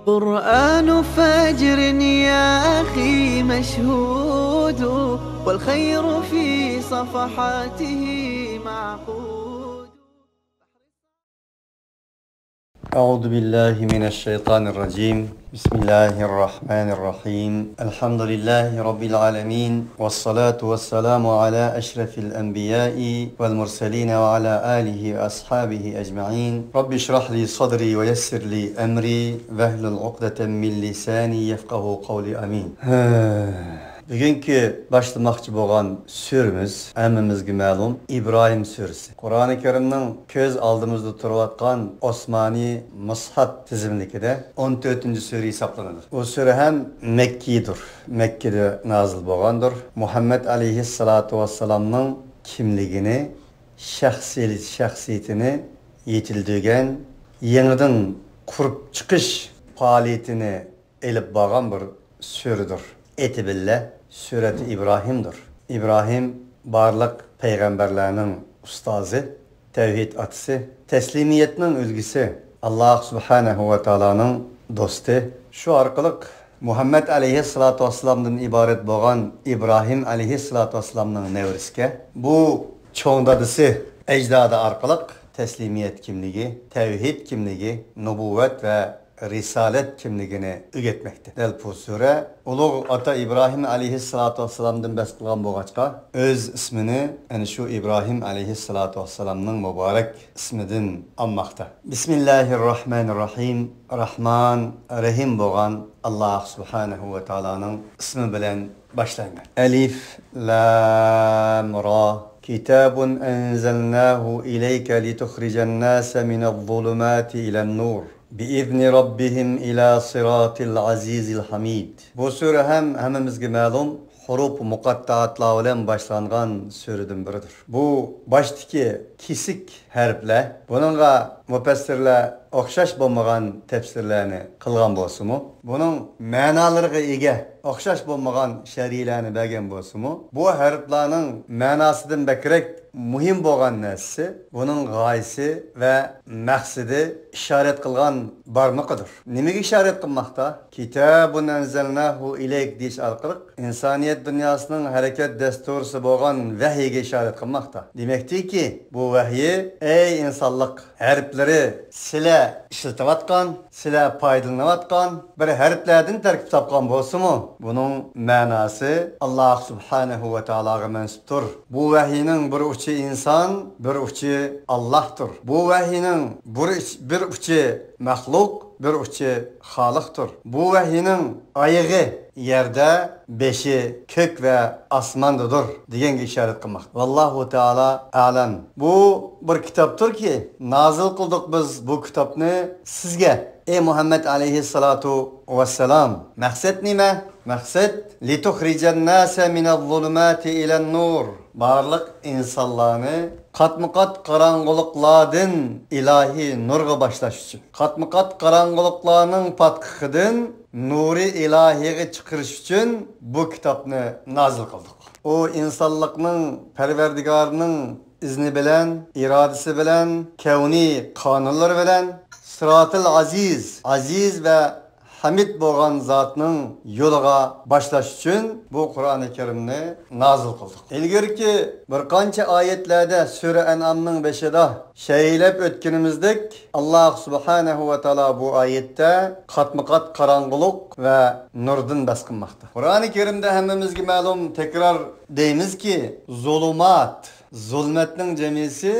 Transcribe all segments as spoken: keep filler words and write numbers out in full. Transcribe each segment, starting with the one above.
قرآن فجر يا أخي مشهود، والخير في صفحاته معقود. أعوذ بالله من الشيطان الرجيم. بسم الله الرحمن الرحيم. الحمد لله رب العالمين. والصلاة والسلام على أشرف الأنبياء والمرسلين وعلى آله وأصحابه أجمعين. رب اشرح لي صدري ويسر لي أمري واحلل عقدة من لساني يفقهوا قولي. آمين. بۈگۈنكى باشلىماقچى بولغان سۈرىمىز ھەممىمىزگە مەلۇم، ئىبراھىم سۈرىسى. قۇرئانى كەرىمنىڭ كۆز ئالدىمىزدا تۇرۇۋاتقان ئوسمانىي مۇسھەپ تىزىملىكىدە ئون تۆتىنچى سۈرە ھېسابلىنىدۇ. بۇ سۈرە ھەم مەككىدۇر، مەككىدە نازىل بولغاندۇر. مۇھەممەد ئەلەيھىسسالاتۇ ۋەسسالامنىڭ كىملىكىنى، شەخسىي-، شەخسىيىتىنى يېتىلدۈرگەن، يېڭىدىن قۇرۇپ چىقىش پائالىيىتىنى ئېلىپ بارغان بىر سۈرىدۇر. ئېتى بىللە سۈرەتى ئىبراھىمدۇر. ئىبراھىم بارلىق پەيغەمبەرلەرنىڭ ئۇستازى، تەۋھىد ئاتىسى، تەسلىمىيەتنىڭ ئۈلگىسى، ئاللاھ سۇبھانەھۇ ۋە تائالانىڭ دوستى. شۇ ئارقىلىق مۇھەممەد ئەلەيھىسسالاتۇ ۋەسسالامدىن ئىبارەت بولغان ئىبراھىم ئەلەيھىسسالاتۇ ۋەسسالامنىڭ نەۋرىسىگە بۇ چوڭ دادىسى، ئەجدادى ئارقىلىق تەسلىمىيەت كىملىكى، تەۋھىد كىملىكى، نۇبۇۋۋەت ۋە رىسالەت كىملىكىنى ئۆگەتمەكتە. دەل بۇ سۈرە ئۇلۇغ ئاتا ئىبراھىم ئەلەيھىسسالاتۇ ۋەسسالامدىن بەس قىلغان بولغاچقا، ئۆز ئىسمىنى ئەنە شۇ ئىبراھىم ئەلەيھىسسالاتۇ ۋەسسالامنىڭ مۇبارەك ئىسمىدىن ئالماقتا. بىسمىللاھىرراھمانىرراھىم. راھمان، رەھىم بولغان ئاللاھ سۇبھانەھۇ ۋە تائالانىڭ ئىسمى بىلەن باشلايمەن. ئەلىف، لام، را. كتاب أنزلناه إليك لتخرج الناس من الظلمات إلى النور بإذن ربهم إلى صراط العزيز الحميد. بۇ سۈرە ھەم ھەممىمىزگە مەلۇم، ھۇرۇپ مۇقەتتەئاتلار بىلەن باشلانغان سۈرىدىن بىرىدۇر. بۇ باشتىكى كېسىك ھەرپلەر، بۇنىڭغا مۇپەسسىرلەر ئوخشاش بولمىغان تەپسىرلەرنى قىلغان بولسىمۇ، بۇنىڭ مەنالىرىغا ئىگە ئوخشاش بولمىغان شەرھلەرنى بەرگەن بولسىمۇ، بۇ ھەرپلەرنىڭ مەناسىدىن بەكرەك مۇھىم بولغان نەرسىسى بۇنىڭ غايىسى ۋە مەقسىتى ئىشارەت قىلغان بارمىقىدۇر. نېمىگە ئىشارەت قىلماقتا؟ كىتابۇن ئەنزەلناھۇ ئىلەيك دېيىش ئارقىلىق ئىنسانىيەت دۇنياسىنىڭ ھەرىكەت دەستۇرىسى بولغان ۋەھىيگە ئىشارەت قىلماقتا. دېمەكتىكى، بۇ ۋەھىي، ئەي ئىنسانلىق، ھەرپلىرى سىلەر ئىشلىتىۋاتقان، سىلەر پايدىلىنىۋاتقان بىر ھەرپلەردىن تەركىب تاپقان بولسىمۇ، بۇنىڭ مەناسى ئاللاھ سۇبھانەھۇ ۋە تائالاغا مەنسۇپتۇر. بۇ ۋەھىينىڭ بىر ئۇچى ئىنسان، بىر ئۇچى ئاللاھتۇر. بۇ ۋەھىينىڭ بىر ئۇچ-، بىر ئۇچى مەخلۇق، بىر ئۇچى خالىقتۇر. بۇ ۋەھىينىڭ ئايىغى يەردە، بېشى كۆك ۋە ئاسماندىدۇر دېگەنگە ئىشارەت قىلماقتا. ۋاللاھۇ تائالا ئەلەم. بۇ بىر كىتابتۇركى، نازىل قىلدۇق بىز بۇ كىتابنى سىزگە، ئەي مۇھەممەد ئەلەيھىسسالاتۇ ۋەسسالام. مەقسەت نېمە؟ مەقسەت، لىتۇخرىجەن ناسە مىنەز زۇلۇماتى ئىلەن نۇر. بارلىق ئىنسانلارنى قاتمۇقات قاراڭغۇلۇقلاردىن ئىلاھىي نۇرغا باشلاش ئۈچۈن، قاتمۇقات قاراڭغۇلۇقلارنىڭ پاتقىقىدىن نۇرى ئىلاھىيغا چىقىرىش ئۈچۈن بۇ كىتابنى نازىل قىلدۇق. ئۇ ئىنسانلىقنىڭ پەرۋەردىگارىنىڭ ئىزنى بىلەن، ئىرادىسى بىلەن، كەۋنىي قانۇنلىرى بىلەن سىراتىل ئەزىز، ئەزىز ۋە ھەمىد بولغان زاتنىڭ يولىغا باشلاش ئۈچۈن بۇ قۇرئانى كەرىمنى نازىل قىلدۇق. ئىلگىرىكى بىر قانچە ئايەتلەردە سۈرە ئەنئامنىڭ بېشىدا شەيلەپ ئۆتكىنىمىزدەك، ئاللاھ سۇبھانەھۇ ۋە تائالا بۇ ئايەتتە قاتمۇقات قاراڭغۇلۇق ۋە نۇردىن بەس قىلماقتا. قۇرئانى كەرىمدە ھەممىمىزگە مەلۇم، تەكرار دەيمىزكى، زۇلۇمات، زۇلمەتنىڭ جەمئىسى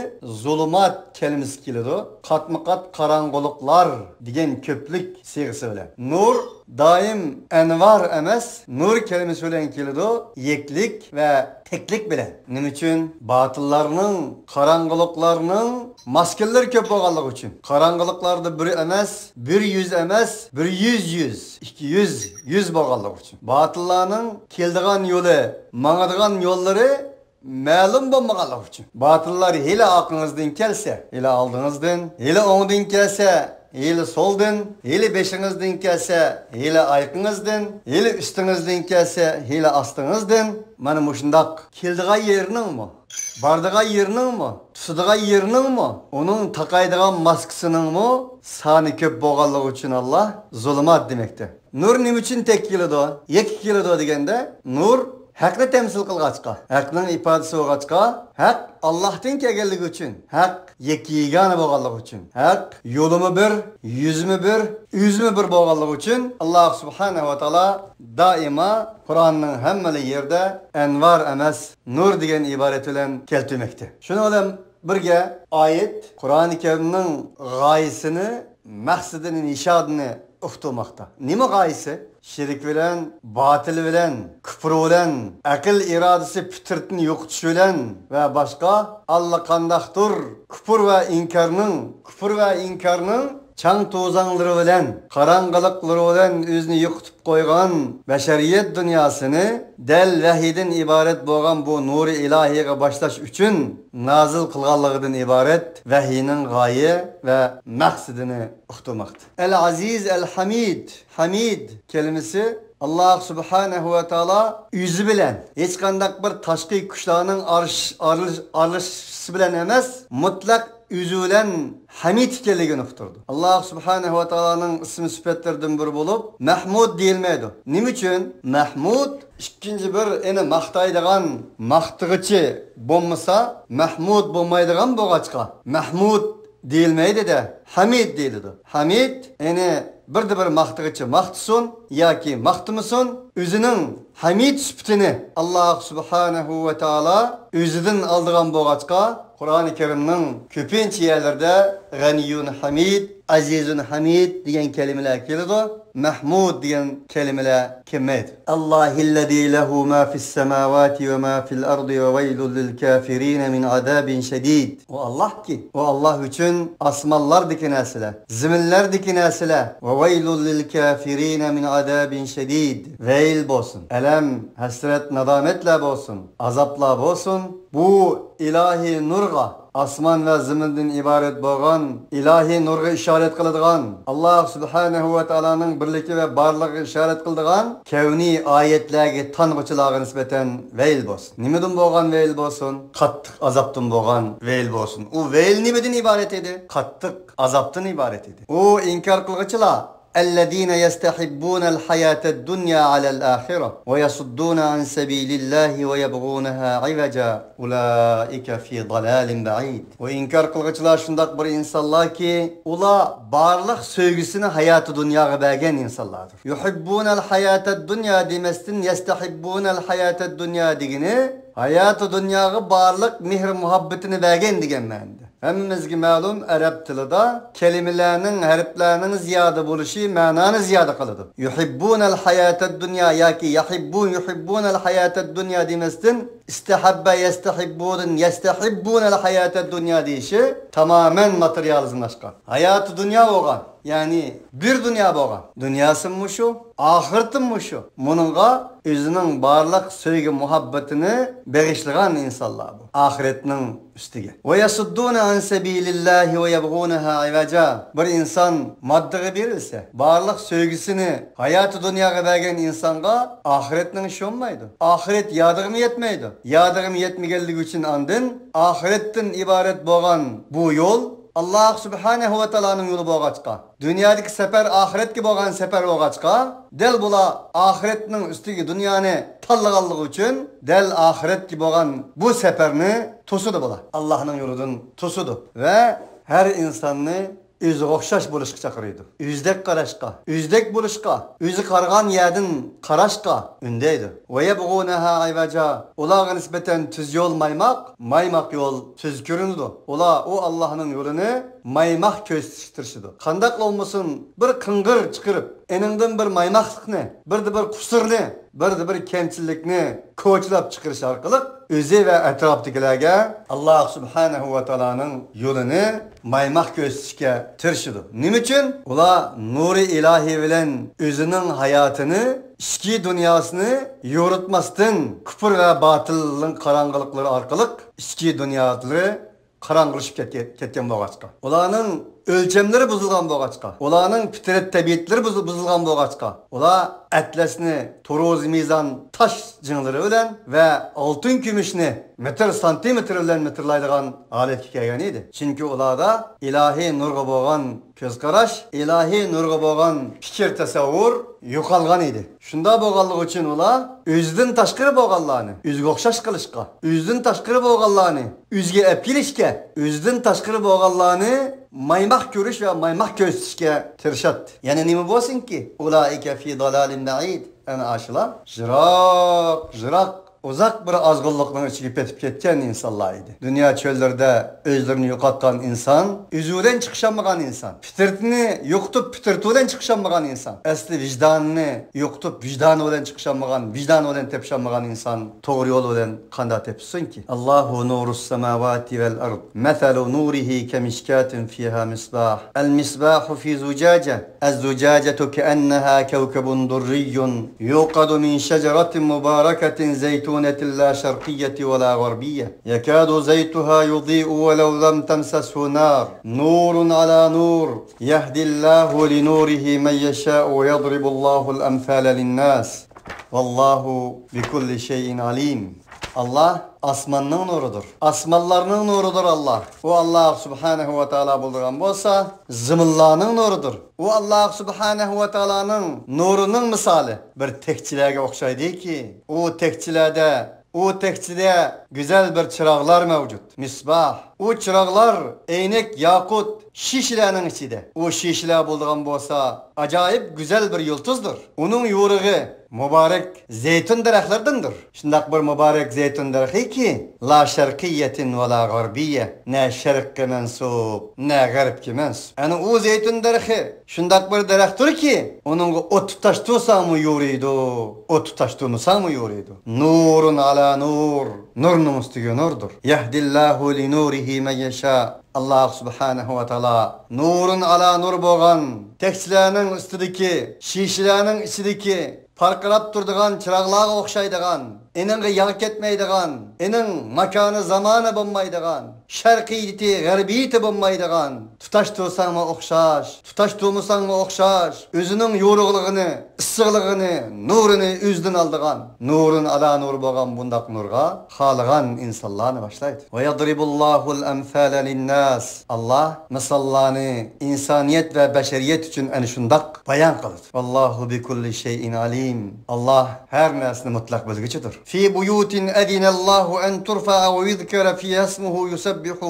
زۇلۇمات كەلىمىسى كېلىدۇ. قاتمۇقات قاراڭغۇلۇقلار دېگەن كۆپلۈك سىيغىسى بىلەن. نۇر دائىم ئەنۋار ئەمەس، نۇر كەلىمىسى بىلەن كېلىدۇ، يەكلىك ۋە تەكلىك بىلەن. نېمە ئۈچۈن؟ باتىللارنىڭ، قاراڭغۇلۇقلارنىڭ ماسكىنىلىرى كۆپ بولغانلىقى ئۈچۈن. قاراڭغۇلۇقلاردا بىر ئەمەس، بىر يۈز ئەمەس، بىر يۈز يۈز، ئىككى يۈز، يۈز بولغانلىقى ئۈچۈن. باتىللارنىڭ كېلىدىغان يولى، ماڭىدىغان يوللىرى مەلۇم بولمىغانلىقى ئۈچۈن. باتىللار ھېلى ئارقىڭىزدىن كەلسە، ھېلى ئالدىڭىزدىن، ھېلى ئوڭدىن كەلسە، ھېلى سولدىن، ھېلى بېشىڭىزدىن كەلسە، ھېلى ئايىقىڭىزدىن، ھېلى ئۈستىڭىزدىن كەلسە، ھېلى ئاستىڭىزدىن. مانا مۇشۇنداق كېلىدىغان يېرىنىڭمۇ، بارىدىغان يېرىنىڭمۇ، تۇتىدىغان يېرىنىڭمۇ، ئۇنىڭ تاقايدىغان ماسكىسىنىڭمۇ سانى كۆپ بولغانلىقى ئۈچۈن ئاللا زۇلۇمات دېمەكتە. نۇر نېمە ئۈچۈن تەككە كېلىدۇ؟ يەككە كېلىدۇ دېگەندە، نۇر ھەقنى تەمسىل قىلغاچقا، ھەقنىڭ ئىپادىسى بولغاچقا، ھەق ئاللاھتىن كەلگەنلىكى ئۈچۈن، ھەق يەككە يېگانە بولغانلىقى ئۈچۈن، ھەق يولىمۇ بىر، يۈزىمۇ بىر، ئۆزىمۇ بىر بولغانلىقى ئۈچۈن، ئاللا سۇبھانەھۇ ۋە تائالا دائىما قۇرئاننىڭ ھەممىلا يېرىدە ئەنۋار ئەمەس، نۇر دېگەن ئىبارەت بىلەن كەلتۈرمەكتە. شۇنىڭ بىلەن بىرگە ئايەت قۇرئانى كەرىمنىڭ غايىسىنى، مەقسىتىنى، نىشانىنى ئۇقتۇرماقتا. نېمە غايىسى؟ شىرك بىلەن، باتىل بىلەن، كۇپۇر بىلەن، ئەقىل ئىرادىسى پىترىتىنى يوقىتىش بىلەن ۋە باشقا ئاللىقانداقتۇر كۇپۇر ۋە ئىنكارنىڭ، كۇپۇر ۋە ئىنكارنىڭ چاڭ توزاڭلىرى بىلەن، قاراڭغۇلۇقلىرى بىلەن ئۆزىنى يوقىتىپ قويغان بەشەرىيەت دۇنياسىنى دەل ۋەھىيدىن ئىبارەت بولغان بۇ نۇرى ئىلاھىيغا باشلاش ئۈچۈن نازىل قىلغانلىقىدىن ئىبارەت ۋەھىينىڭ غايە ۋە مەقسىتىنى ئۇقتۇرماقتا. ئەل ئەزىز، ئەل ھەمىد. ھەمىد كەلىمىسى ئاللا سۇبھانەھۇ ۋە تائالا ئۆزى بىلەن، ھېچقانداق بىر تاشقى كۈچلەرنىڭ ئارىلىش-، ئارىلىش-، ئارىلىشىشى بىلەن ئەمەس، مۇتلەق ئۆزى بىلەن ھەمىد ئىكەنلىكىنى ئۇقتۇرىدۇ. ئاللا سۇبھانەھۇ ۋە تائالانىڭ ئىسمى سۈپەتلىرىدىن بىرى بولۇپ، مەھمۇد دېيىلمەيدۇ. نېمە ئۈچۈن؟ مەھمۇد ئىككىنچى بىر ئېنى ماختايدىغان ماختىغۇچى بولمىسا، مەھمۇد بولمايدىغان بولغاچقا، مەھمۇد دېيىلمەيدۇ-دە، ھەمىد دېيىلىدۇ. ھەمىد، يەنى بىردە بىر ماختىغۇچى ماختىسۇن ياكى ماختىمىسۇن، ئۆزىنىڭ ھەمىد سۈپىتىنى ئاللا سۇبھانەھۇ ۋە تائالا ئۆزىدىن ئالىدىغان بولغاچقا، قۇرئانى كەرىمنىڭ كۆپىنچە يەرلىرىدە غەنىيۇن ھەمىد، ئەزىزۇن ھەمىد دېگەن كەلىمىلەر كېلىدۇ. مەھمۇد دېگەن كەلىمىلەر كەلمەيدۇ. ئاللاھىللەزى لەھۇ ما فىسسەماۋاتى ۋە ما فىل ئەردى ۋە ۋەيلۇن لىل كافىرىنە مىن ئازابىن شەدىد. ئۇ ئاللاھكى، ئۇ ئاللاھ ئۈچۈن ئاسمانلاردىكى نەرسىلەر، زېمىنلەردىكى نەرسىلەر، ۋە ۋەيلۇن لىل كافىرىنە مىن ئازابىن شەدىد. ۋەيل بولسۇن، ئەلەم، ھەسرەت، نادامەتلەر بولسۇن، ئازابلار بولسۇن. بۇ ئىلاھىي نۇرغا، ئاسمان ۋە زېمىندىن ئىبارەت بولغان ئىلاھىي نۇرغا ئىشارەت قىلىدىغان، ئاللا سۇبھانەھۇ ۋە تائالانىڭ بىرلىكى ۋە بارلىقىغا ئىشارەت قىلىدىغان كەۋنىي ئايەتلەرگە تانغۇچىلارغا نىسبەتەن ۋەيل بولسۇن. نېمىدىن بولغان ۋەيل بولسۇن؟ قاتتىق ئازابتىن بولغان ۋەيل بولسۇن. ئۇ ۋەيل نېمىدىن ئىبارەت ئىدى؟ قاتتىق ئازابتىن ئىبارەت ئىدى. ئۇ ئىنكار قىلغۇچىلار، الذين يستحبون الحياة الدنيا على الآخرة ويصدون عن سبيل الله ويبغونها عوجا أولئك في ضلال بعيد. ئۇ ئىنكار قىلغۇچىلار شۇنداق بىر ئىنسانلاركى، ئۇلار بارلىق سۆيگۈسىنى ھاياتى دۇنياغا بەرگەن ئىنسانلاردۇر. يحبون الحياة الدنيا دېمەستىن، يستحبون الحياة الدنيا دېگىنى، ھاياتى دۇنياغا بارلىق مېھىر مۇھەببىتىنى بەرگەن دېگەن مەنىدە. ھەممىمىزگە مەلۇم، ئەرەب تىلىدا كەلىمىلەرنىڭ، ھەرپلەرنىڭ زىيادە بولۇشى مەنانى زىيادە قىلىدۇ. يحبون الحياة الدنيا ياكى يحبون، يحبون الحياة الدنيا دېمەستىن، استحب يستحبدىن يستحبون الحياة الدنيا دېيىشى تامامەن ماتېرىيالىزملاشقان. ھاياتى دۇنيا بولغان، يەنى بىر دۇنيا بولغان. دۇنياسىمۇ شۇ، ئاخىرىتىمۇ شۇ. مۇنىڭغا ئۆزىنىڭ بارلىق سۆيگۈ مۇھەببىتىنى بېغىشلىغان ئىنسانلار بۇ. ئاخىرەتنىڭ ئۈستىگە. ويصدون عن سبيل الله ويبغونها عوجا. بىر ئىنسان ماددىغا بېرىلسە، بارلىق سۆيگۈسىنى ھاياتى دۇنياغا بەرگەن ئىنسانغا ئاخىرەتنىڭ ئىشى بولمايدۇ. ئاخىرەت يادىغىمۇ يەتمەيدۇ. يادىغىمۇ يەتمىگەنلىكى ئۈچۈن ئاندىن ئاخىرەتتىن ئىبارەت بولغان بۇ يول ئاللا سۇبھانەھۇ ۋە تائالانىڭ يولى بولغاچقا، دۇنيادىكى سەپەر ئاخىرەتكە بولغان سەپەر بولغاچقا، دەل بۇلار ئاخىرەتنىڭ ئۈستىگە دۇنيانى تاللىغانلىقى ئۈچۈن، دەل ئاخىرەتكە بولغان بۇ سەپەرنى توسىدۇ بۇلار. ئاللانىڭ يولىدىن توسىدۇ ۋە ھەر ئىنساننى ئۆزىگە ئوخشاش بولۇشقا چاقىرىدۇ. ئۆزىدەك قاراشقا، ئۆزىدەك بولۇشقا، ئۆزى قارىغان يەردىن قاراشقا ئۈندەيدۇ. ويبغونها عوجا. ئۇلارغا نىسبەتەن تۈز يول مايماق، مايماق يول تۈز كۆرۈنىدۇ. ئۇلار ئۇ ئاللانىڭ يولىنى مايماق كۆرسىتىشكە تىرىشىدۇ. قانداقلا بولمىسۇن، بىر قىڭغىر چىقىرىپ، ئېنىڭدىن بىر مايماقلىقنى، بىردە بىر قۇسۇرنى، بىردە بىر كەمچىلىكنى كوچىلاپ چىقىرىش ئارقىلىق ئۆزى ۋە ئەتراپتىكىلەرگە ئاللا سۇبھانەھۇ ۋە تائالانىڭ يولىنى مايماق كۆرسىتىشكە تىرىشىدۇ. نېمە ئۈچۈن؟ ئۇلار نۇرى ئىلاھى بىلەن ئۆزىنىڭ ھاياتىنى، ئىچكى دۇنياسىنى يورۇتماستىن، كۇپۇر ۋە باتىلنىڭ قاراڭغۇلۇقلىرى ئارقىلىق ئىچكى دۇنيالىرى قاراڭغۇلىشىپ كەتكەن، كەتكەن بولغاچقا، ئۇلارنىڭ ئۆلچەملىرى بۇزۇلغان بولغاچقا، ئۇلارنىڭ پىترەت تەبىئەتلىرى بۇزۇل-، بۇزۇلغان بولغاچقا، ئۇلار ئەتلەسنى، تۇرۇز مىزان، تاش جىڭلىرى بىلەن ۋە ئالتۇن كۈمۈشنى مېتىر سانتىمېتىر بىلەن مېتىرلايدىغان ھالەتكە كەلگەن ئىدى. چۈنكى ئۇلاردا ئىلاھىي نۇرغا بولغان كۆز قاراش، ئىلاھىي نۇرغا بولغان پىكىر تەسەۋۋۇر يوقالغان ئىدى. شۇنداق بولغانلىقى ئۈچۈن ئۇلار ئۆزىدىن تاشقىرى بولغانلارنى ئۆزىگە ئوخشاش قىلىشقا، ئۆزىدىن تاشقىرى بولغانلارنى ئۆزىگە ئەپ كېلىشكە، ئۆزىدىن تاشقىرى بولغانلارنى مايماق كۆرۈش ۋە مايماق كۆرسىتىشكە تىرىشاتتى. يەنە نېمە بولسۇنكى؟ ئۇلائىكە فى دالالىن بەئىد. ئەنە ئاشۇلار يىراق، يىراق، ئۇزاق بىر ئازغۇنلۇقنىڭ ئىچىگە پېتىپ كەتكەن ئىنسانلار ئىدى. دۇنيا چۆللىرىدە ئۆزلىرىنى يوقاتقان ئىنسان، ئۆزى بىلەن چىقىشالمىغان ئىنسان، پىترىتىنى يوقىتىپ، پىترىتى بىلەن چىقىشالمىغان ئىنسان، ئەسلى ۋىجدانىنى يوقىتىپ، ۋىجدانى بىلەن چىقىشالمىغان، ۋىجدانى بىلەن تېپىشالمىغان ئىنسان توغرا يول بىلەن قانداق تېپىشسۇنكى؟ الله نور السماوات والأرض، مثل نوره كمشكاة فيها مصباح، المصباح في زجاجة، الزجاجة كأنها كوكب دري يوقد من شجرة مباركة زيتونة لا شرقية ولا غربية يكاد زيتها يضيء ولو لم تمسسه نار نور على نور يهدي الله لنوره من يشاء ويضرب الله الأمثال للناس والله بكل شيء عليم. ئاللا ئاسماننىڭ نۇرىدۇر. ئاسمانلارنىڭ نۇرىدۇر ئاللا. ئۇ ئاللا سۇبھانەھۇ ۋە تائالا بولىدىغان بولسا، زېمىنلارنىڭ نۇرىدۇر. ئۇ ئاللا سۇبھانەھۇ ۋە تائالانىڭ نۇرىنىڭ مىسالى بىر تەكچىلەرگە ئوخشايدۇكى، ئۇ تەكچىلەردە، ئۇ تەكچىدە گۈزەل بىر چىراغلار مەۋجۇت. مىسباھ. ئۇ چىراغلار ئەينەك، ياقۇت، شىشىلەرنىڭ ئىچىدە. ئۇ شىشىلەر بولىدىغان بولسا، ئاجايىپ گۈزەل بىر يۇلتۇزدۇر. ئۇنىڭ يورۇقى مۇبارەك زەيتۇن دەرەخلىرىدىندۇر. شۇنداق بىر مۇبارەك زەيتۇن دەرىخىكى، لا شەرقىييەتىن ۋە لا غەربىييە، نە شەرققە مەنسۇپ، نە غەربكە مەنسۇپ. ئەنە ئۇ زەيتۇن دەرىخى شۇنداق بىر دەرەختۇركى، ئۇنىڭغا ئوت تۇتاشتۇرساڭمۇ يورۇيدۇ، ئوت تۇتاشتۇرمىساڭمۇ يورۇيدۇ. نۇرۇن ئالا نۇر، نۇرنىڭ ئۈستىگە نۇردۇر. يەھدىللاھۇ لىنۇرىھى مەن يەشا. ئاللا سۇبھانەھۇ ۋە تائالا نۇرۇن ئالا نۇر بولغان تەكچىلەرنىڭ ئۈستىدىكى، شىشىلەرنىڭ ئىچىدىكى پارقىراپ تۇرىدىغان چىراغلارغا ئوخشايدىغان، ئېنىڭغا ياغ كەتمەيدىغان، ئېنىڭ ماكانى زامانى بولمايدىغان، شەرقىيىتى، غەربىيىتى بولمايدىغان، تۇتاش تۇرساڭمۇ ئوخشاش، تۇتاش تۇرمىساڭمۇ ئوخشاش، ئۆزىنىڭ يورۇقلۇقىنى، ئىسسىقلىقىنى، نۇرىنى ئۆزىدىن ئالىدىغان، نۇرۇن ئالا نۇر بولغان بۇنداق نۇرغا خالىغان ئىنسانلارنى باشلايدۇ. ۋە يەزرىبۇللاھۇل ئەمسالە لىنناس. ئاللا مىساللارنى ئىنسانىيەت ۋە بەشەرىيەت ئۈچۈن ئەنە شۇنداق بايان قىلىدۇ. ۋاللاھۇ بىكۇللى شەيئىن ئالىم. ئاللا ھەر نەرسىنى مۇتلەق بىلگۈچىدۇر. في بيوت أذن الله أن ترفع ويذكر فيها اسمه يسبح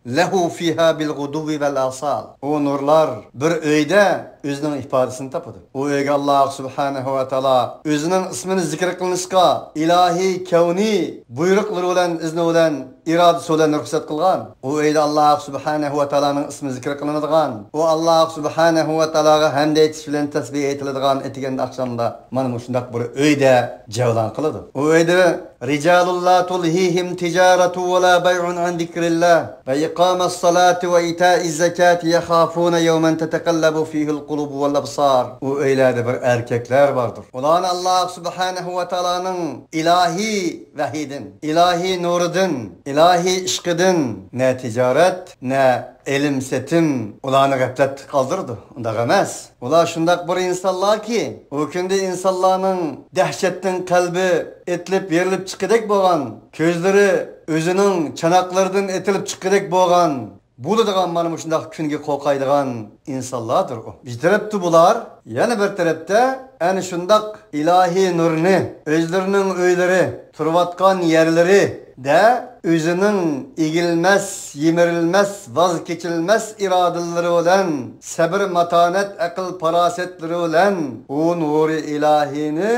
لەھۇ فىھا بىل غۇدۇۋۋى ۋەل ئاسال. ئۇ نۇرلار بىر ئۆيدە ئۆزىنىڭ ئىپادىسىنى تاپىدۇ. ئۇ ئۆيگە ئاللا سۇبھانەھۇ ۋە تائالا ئۆزىنىڭ ئىسمىنى زىكىر قىلىنىشقا ئىلاھىي كەۋنىي بۇيرۇقلىرى بىلەن، ئىزنى بىلەن، ئىرادىسى بىلەن رۇخسەت قىلغان. ئۇ ئۆيدە ئاللا سۇبھانەھۇ ۋە تائالانىڭ ئىسمى زىكىر قىلىنىدىغان، ئۇ ئاللا سۇبھانەھۇ ۋە تائالاغا ھەمد ئېيتىش بىلەن تەسبىھ ئېيتىلىدىغان ئەتىگەندە، ئاخشامدا مانا مۇشۇنداق بىر ئۆيدە جەۋلان قىلىدۇ. ئۇ ئۆيدە رىجالۇن لا تۇلھىھىم تىجارەتۇ ۋە لا بەيئۇن ئەن زىكرىللا ۋە ئىقامەس سالاتى ۋە ئىتائىز زاكاتى يەخافۇنە يەۋمەن تەتەقەللەبۇ فىھىل قۇلۇبۇ ۋەل ئەبسار. ئۇ ئۆيلەردە بىر ئەركەكلەر باردۇر. ئۇلارنى ئاللا سۇبھانەھۇ ۋە تائالانىڭ ئىلاھىي ۋەھىيدىن، ئىلاھىي نۇرىدىن، ئىلاھىي ئىشقىدىن نە تىجارەت، نە ئېلىم سېتىم ئۇلارنى غەپلەتتە قالدۇرىدۇ. ئۇنداق ئەمەس. ئۇلار شۇنداق بىر ئىنسانلاركى، ئۇ كۈندە ئىنسانلارنىڭ دەھشەتتىن قەلبى ئېتىلىپ يېرىلىپ چىققۇدەك بولغان، كۆزلىرى ئۆزىنىڭ چاناقلىرىدىن ئېتىلىپ چىققۇدەك بولغان، بولىدىغان مانا مۇشۇنداق كۈنگە قورقايدىغان ئىنسانلاردۇر ئۇ. بىر تەرەپتە بۇلار، يەنە بىر تەرەپتە ئەنە شۇنداق ئىلاھىي نۇرنى ئۆزلىرىنىڭ ئۆيلىرى، تۇرۇۋاتقان يەرلىرىدە ئۆزىنىڭ ئېگىلمەس، يىمىرىلمەس، ۋاز كېچىلمەس ئىرادىلىرى بىلەن، سەبر، ماتانەت، ئەقىل، پاراسەتلىرى بىلەن ئۇ نۇرى ئىلاھىينى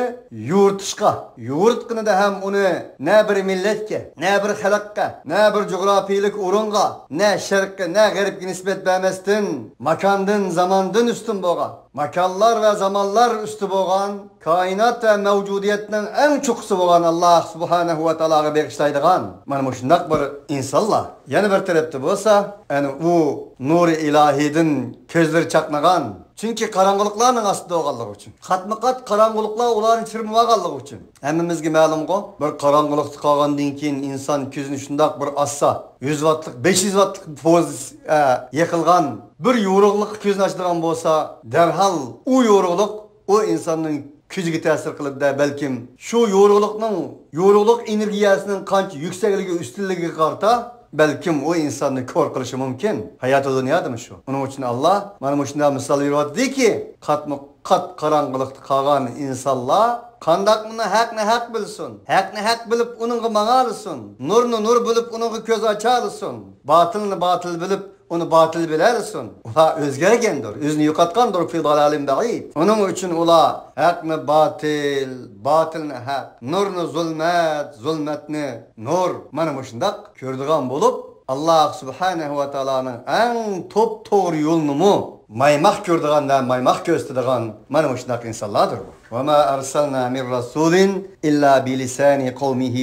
يورۇتۇشقا، يورۇتقىنىدا ھەم ئۇنى نە بىر مىللەتكە، نە بىر خەلققە، نە بىر جۇغراپىيىلىك ئورۇنغا، نە شەرققە، نە غەربكە نىسبەت بەرمەستىن، ماكاندىن، زاماندىن ئۈستۈن بولغان، ماكانلار ۋە زامانلار ئۈستى بولغان، كائىنات ۋە مەۋجۇدىيەتنىڭ ئەڭ چوققىسى بولغان ئاللاھ سۇبھانەھۇ ۋە تائالاغا بېغىشلايدىغان مانا مۇشۇنداق بىر ئىنسانلار. يەنە بىر تەرەپتە بولسا، ئەنە ئۇ نۇرى ئىلاھىدىن كۆزلىرى چاقنىغان، چۈنكى قاراڭغۇلۇقلارنىڭ ئاستىدا بولغانلىقى ئۈچۈن، قاتمۇ قات قاراڭغۇلۇقلار ئۇلارنى چىرمىۋالغانلىقى ئۈچۈن، ھەممىمىزگە مەلۇمغۇ، بىر قاراڭغۇلۇقتا قالغاندىن كېيىن ئىنسان كۆزىنى شۇنداق بىر ئاچسا، يۈز ۋاتلىق، بەش يۈز ۋاتلىق پوز-، ئە، يېقىلغان بىر يورۇقلۇققا كۆزىنى ئاچىدىغان بولسا، دەرھال ئۇ يورۇقلۇق ئۇ ئىنساننىڭ كۆزىگە تەسىر قىلىدۇ-دە، بەلكىم شۇ يورۇقلۇقنىڭ، يورۇقلۇق ئېنېرگىيەسىنىڭ قانچە يۈكسەكلىكى، ئۈستۈنلۈكىگە قارىتا، بەلكىم ئۇ ئىنساننى كور قىلىشى مۇمكىن. ھاياتى دۇنيادىمۇ شۇ. ئۇنىڭ ئۈچۈن ئاللاھ مانا مۇشۇنداق مىسال بېرىۋاتىدۇكى، قاتمۇ قات قاراڭغۇلۇقتا قالغان ئىنسانلار قانداقمۇ ھەقنى ھەق بىلسۇن، ھەقنى ھەق بىلىپ ئۇنىڭغا ماڭالىسۇن، نۇرنى نۇر بىلىپ ئۇنىڭغا كۆز ئاچالىسۇن، باتىلنى باتىل بىلىپ ئۇنى باتىل بىلەلىسۇن. ئۇلار ئۆزگەرگەندۇر، ئۆزىنى يوقاتقاندۇر، في ضلال بعيد. ئۇنىڭ ئۈچۈن ئۇلار ھەقنى باتىل، باتىلنى ھەق، نۇرنى زۇلمەت، زۇلمەتنى نۇر، مانا مۇشۇنداق كۆرىدىغان بولۇپ، ئاللاھ سۇبھانەھۇ ۋە تائالانىڭ ئەڭ توپتوغرا يولىنىمۇ مايماق كۆرىدىغان ۋە مايماق كۆرسىتىدىغان مانا مۇشۇنداق ئىنسانلاردۇر بۇ. وما أرسلنا من رسول إلا بلسان قومه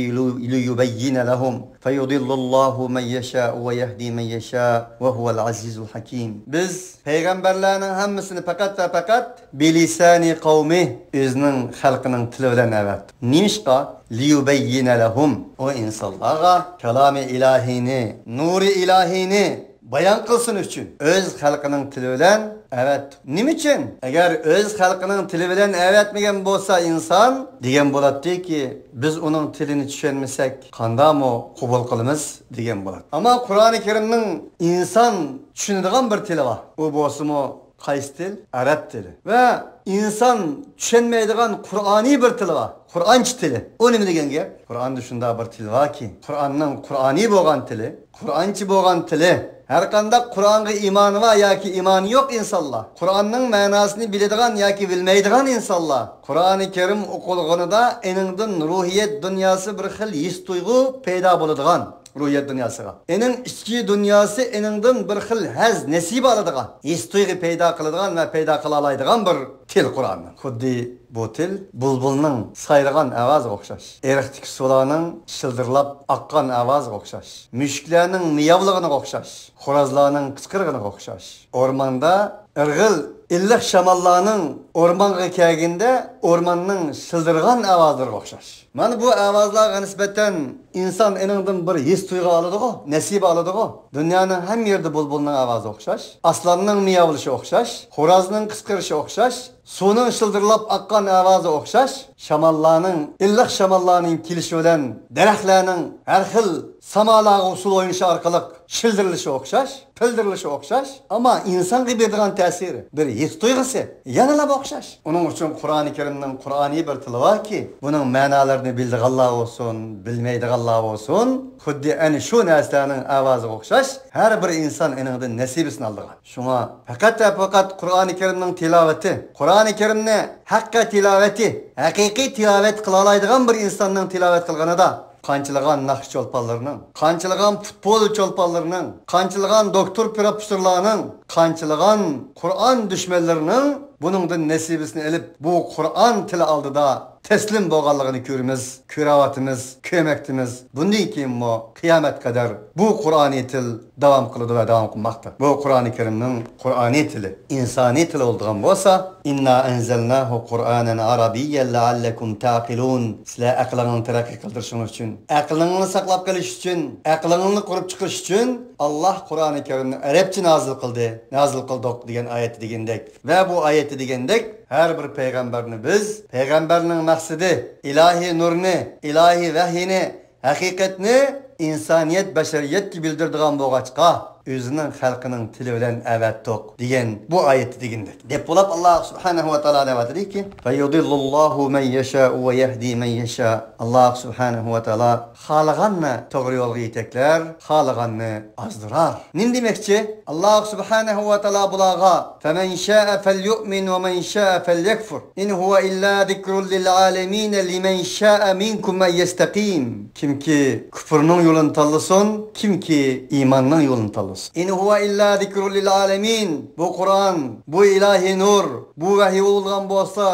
ليبين لهم فيضل الله من يشاء ويهدي من يشاء وهو العزيز الحكيم. بىز پەيغەمبەرلەرنىڭ ھەممىسىنى پەقەت ۋە پەقەت بىلىسانى قەۋمى، ئۆزىنىڭ خەلقىنىڭ تىلى بىلەن ئەۋەتتى. نېمىشقا؟ لىيۇبەييىنە لەھۇم، ئۇ ئىنسانلارغا كالامى ئىلاھىينى، نۇرى ئىلاھىينى بايان قىلسۇن ئۈچۈن ئۆز خەلقىنىڭ تىلى بىلەن ئەۋەتتى. نېمە ئۈچۈن؟ ئەگەر ئۆز خەلقىنىڭ تىلى بىلەن ئەۋەتمىگەن بولسا ئىنسان، دېگەن بولاتتىكى، بىز ئۇنىڭ تىلىنى چۈشەنمىسەك، قانداقمۇ قوبۇل قىلىمىز؟ دېگەن بولاتتى. ئەمما قۇرئانى كەرىمنىڭ ئىنسان چۈشىنىدىغان بىر تىلى بار. ئۇ بولسىمۇ قايسى تىل؟ ئەرەب تىلى. ۋە ئىنسان چۈشەنمەيدىغان قۇرئانىي بىر تىلى بار. قۇرئانچە تىلى. ئۇ نېمە دېگەن گەپ؟ قۇرئاندا شۇنداق بىر تىل باركى، قۇرئاننىڭ قۇرئانىي بولغان تىلى، قۇرئانچە بولغان تىلى. ھەرقانداق قۇرئانغا ئىمانى بار ياكى ئىمانى يوق ئىنسانلار، قۇرئاننىڭ مەناسىنى بىلىدىغان ياكى بىلمەيدىغان ئىنسانلار، قۇرئانى كەرىم ئوقۇلغىنىدا ئېنىڭدىن روھىيەت دۇنياسى بىر خىل ھېس تۇيغۇ پەيدا بولىدىغان، روھىيەت دۇنياسىغا. ئېنىڭ ئىچكى دۇنياسى ئېنىڭدىن بىر خىل ھەز، نېسىبە ئالىدىغان، ھېس تۇيغۇ پەيدا قىلىدىغان ۋە پەيدا قىلالايدىغان بىر تىل قۇرئاننىڭ. خۇددى بۇ تىل بۇلبۇلنىڭ سايرىغان ئاۋازىغا ئوخشاش، ئېرىقتىكى سۇلارنىڭ شىلدىرلاپ ئاققان ئاۋازىغا ئوخشاش، مۈشۈكلەرنىڭ مىياۋلىغىنىغا ئوخشاش، خورازلارنىڭ قىچقىرىقىغا ئوخشاش، ئورماندا ئىرغىل ئىللىق شاماللارنىڭ ئورمانغا كەلگىنىدە ئورماننىڭ شىلدىرىغان ئاۋازلىرىغا ئوخشاش. مانا بۇ ئاۋازلارغا نىسبەتەن ئىنسان ئېنىڭدىن بىر ھېس تۇيغۇ ئالىدىغۇ، نېسىبە ئالىدىغۇ. دۇنيانىڭ ھەممە يېرىدە بۇلبۇلنىڭ ئاۋازى ئوخشاش، ئاسلاننىڭ مىياۋلىشى ئوخشاش، خورازنىڭ قىچقىرىشى ئوخشاش، سۇنىڭ شىلدىرلاپ ئاققان ئاۋازى ئوخشاش، شاماللارنىڭ، ئىللىق شاماللارنىڭ كېلىشى بىلەن دەرەخلەرنىڭ ھەر خىل سامالارغا ئۇسسۇل ئوينىشى ئارقىلىق شىلدىرلىشى ئوخشاش، پىلدىرلىشى ئوخشاش، ئەمما ئىنسانغا بېرىدىغان تەسىرى، بىر ھېس تۇيغۇسى يەنىلا ئوخشاش. ئۇنىڭ ئۈچۈن قۇرئانى كەرىمنىڭ قۇرئانىي بىر تىلى باركى، بۇنىڭ مەنالىرىنى بىلىدىغانلار بولسۇن، بىلمەيدىغانلار بولسۇن، خۇددى ئەنە شۇ نەرسىلەرنىڭ ئاۋازىغا ئوخشاش، ھەر بىر ئىنسان ئېنىڭدىن نېسىبىسىنى ئالىدىغان. شۇڭا پەقەت ۋە پەقەت قۇرئانى كەرىمنىڭ تىلاۋىتى، قۇرئانى كەرىمنى ھەققە تىلاۋىتى، ھەقىقىي تىلاۋەت قىلالايدىغان بىر ئىنساننىڭ تىلاۋەت قىلغىنىدا، قانچىلىغان ناخشا چولپانلىرىنىڭ، قانچىلىغان پۇتبول چولپانلىرىنىڭ، قانچىلىغان دوكتور پروفېسسورلارنىڭ، قانچىلىغان قۇرئان دۈشمەنلىرىنىڭ بۇنىڭدىن نېسىبىسىنى ئېلىپ، بۇ قۇرئان تىلى ئالدىدا تەسلىم بولغانلىقىنى كۆرىمىز، كۆرۈۋاتىمىز، كۆرمەكتىمىز. بۇندىن كېيىنمۇ قىيامەت قەدەر بۇ قۇرئانىي تىل داۋام قىلىدۇ ۋە داۋام قىلماقتا. بۇ قۇرئانى كەرىمنىڭ قۇرئانىي تىلى، ئىنسانىي تىلى بولىدىغان بولسا، إنا أنزلناه قرآنا عربيا لعلكم تعقلون. سىلەر ئەقلىڭلارنى تەرەققىي قىلدۇرۇشۇڭلار ئۈچۈن، ئەقلىڭلارنى ساقلاپ قېلىش ئۈچۈن، ئەقلىڭلارنى قۇرۇپ چىقىرىش ئۈچۈن ئاللاھ قۇرئانى كەرىمنى ئەرەبچە نازىل قىلدى، نازىل قىلدۇق دېگەن ئايەتتە دېگەندەك. ۋە بۇ ئايەتتە دېگەندەك، ھەر بىر پەيغەمبەرنى بىز، پەيغەمبەرنىڭ مەقسىتى، ئىلاھىي نۇرنى، ئىلاھىي ۋەھىينى، ھەقىقەتنى ئىنسانىيەت، بەشەرىيەتكە بىلدۈرىدىغان بولغاچقا، ئۆزىنىڭ خەلقىنىڭ تىلى بىلەن ئەۋەتتۇق، دېگەن بۇ ئايەتتە دېگەندەك. دەپ بولۇپ، ئاللاھ سۇبھانەھۇ ۋە تائالا دەۋاتىدۇكى، فيضل الله من يشاء ويهدي من يشاء. ئاللاھ سۇبھانەھۇ ۋە تائالا خالىغاننى توغرا يولغا يېتەكلەر، خالىغاننى ئازدۇرار. نېمە دېمەكچى؟ ئاللاھ سۇبھانەھۇ ۋە تائالا بۇلارغا، فمن شاء فليؤمن ومن شاء فليكفر إن هو إلا ذكر للعالمين لمن شاء منكم أن يستقيم. كىمكى كۇفرنىڭ يولىنى تاللىسۇن، كىمكى ئىماننىڭ يولىنى تاللىسۇن. إن هو إلا ذكر للعالمين. بۇ قۇرئان، بۇ ئىلاھىي نۇر، بۇ ۋەھىي بولغان بولسا،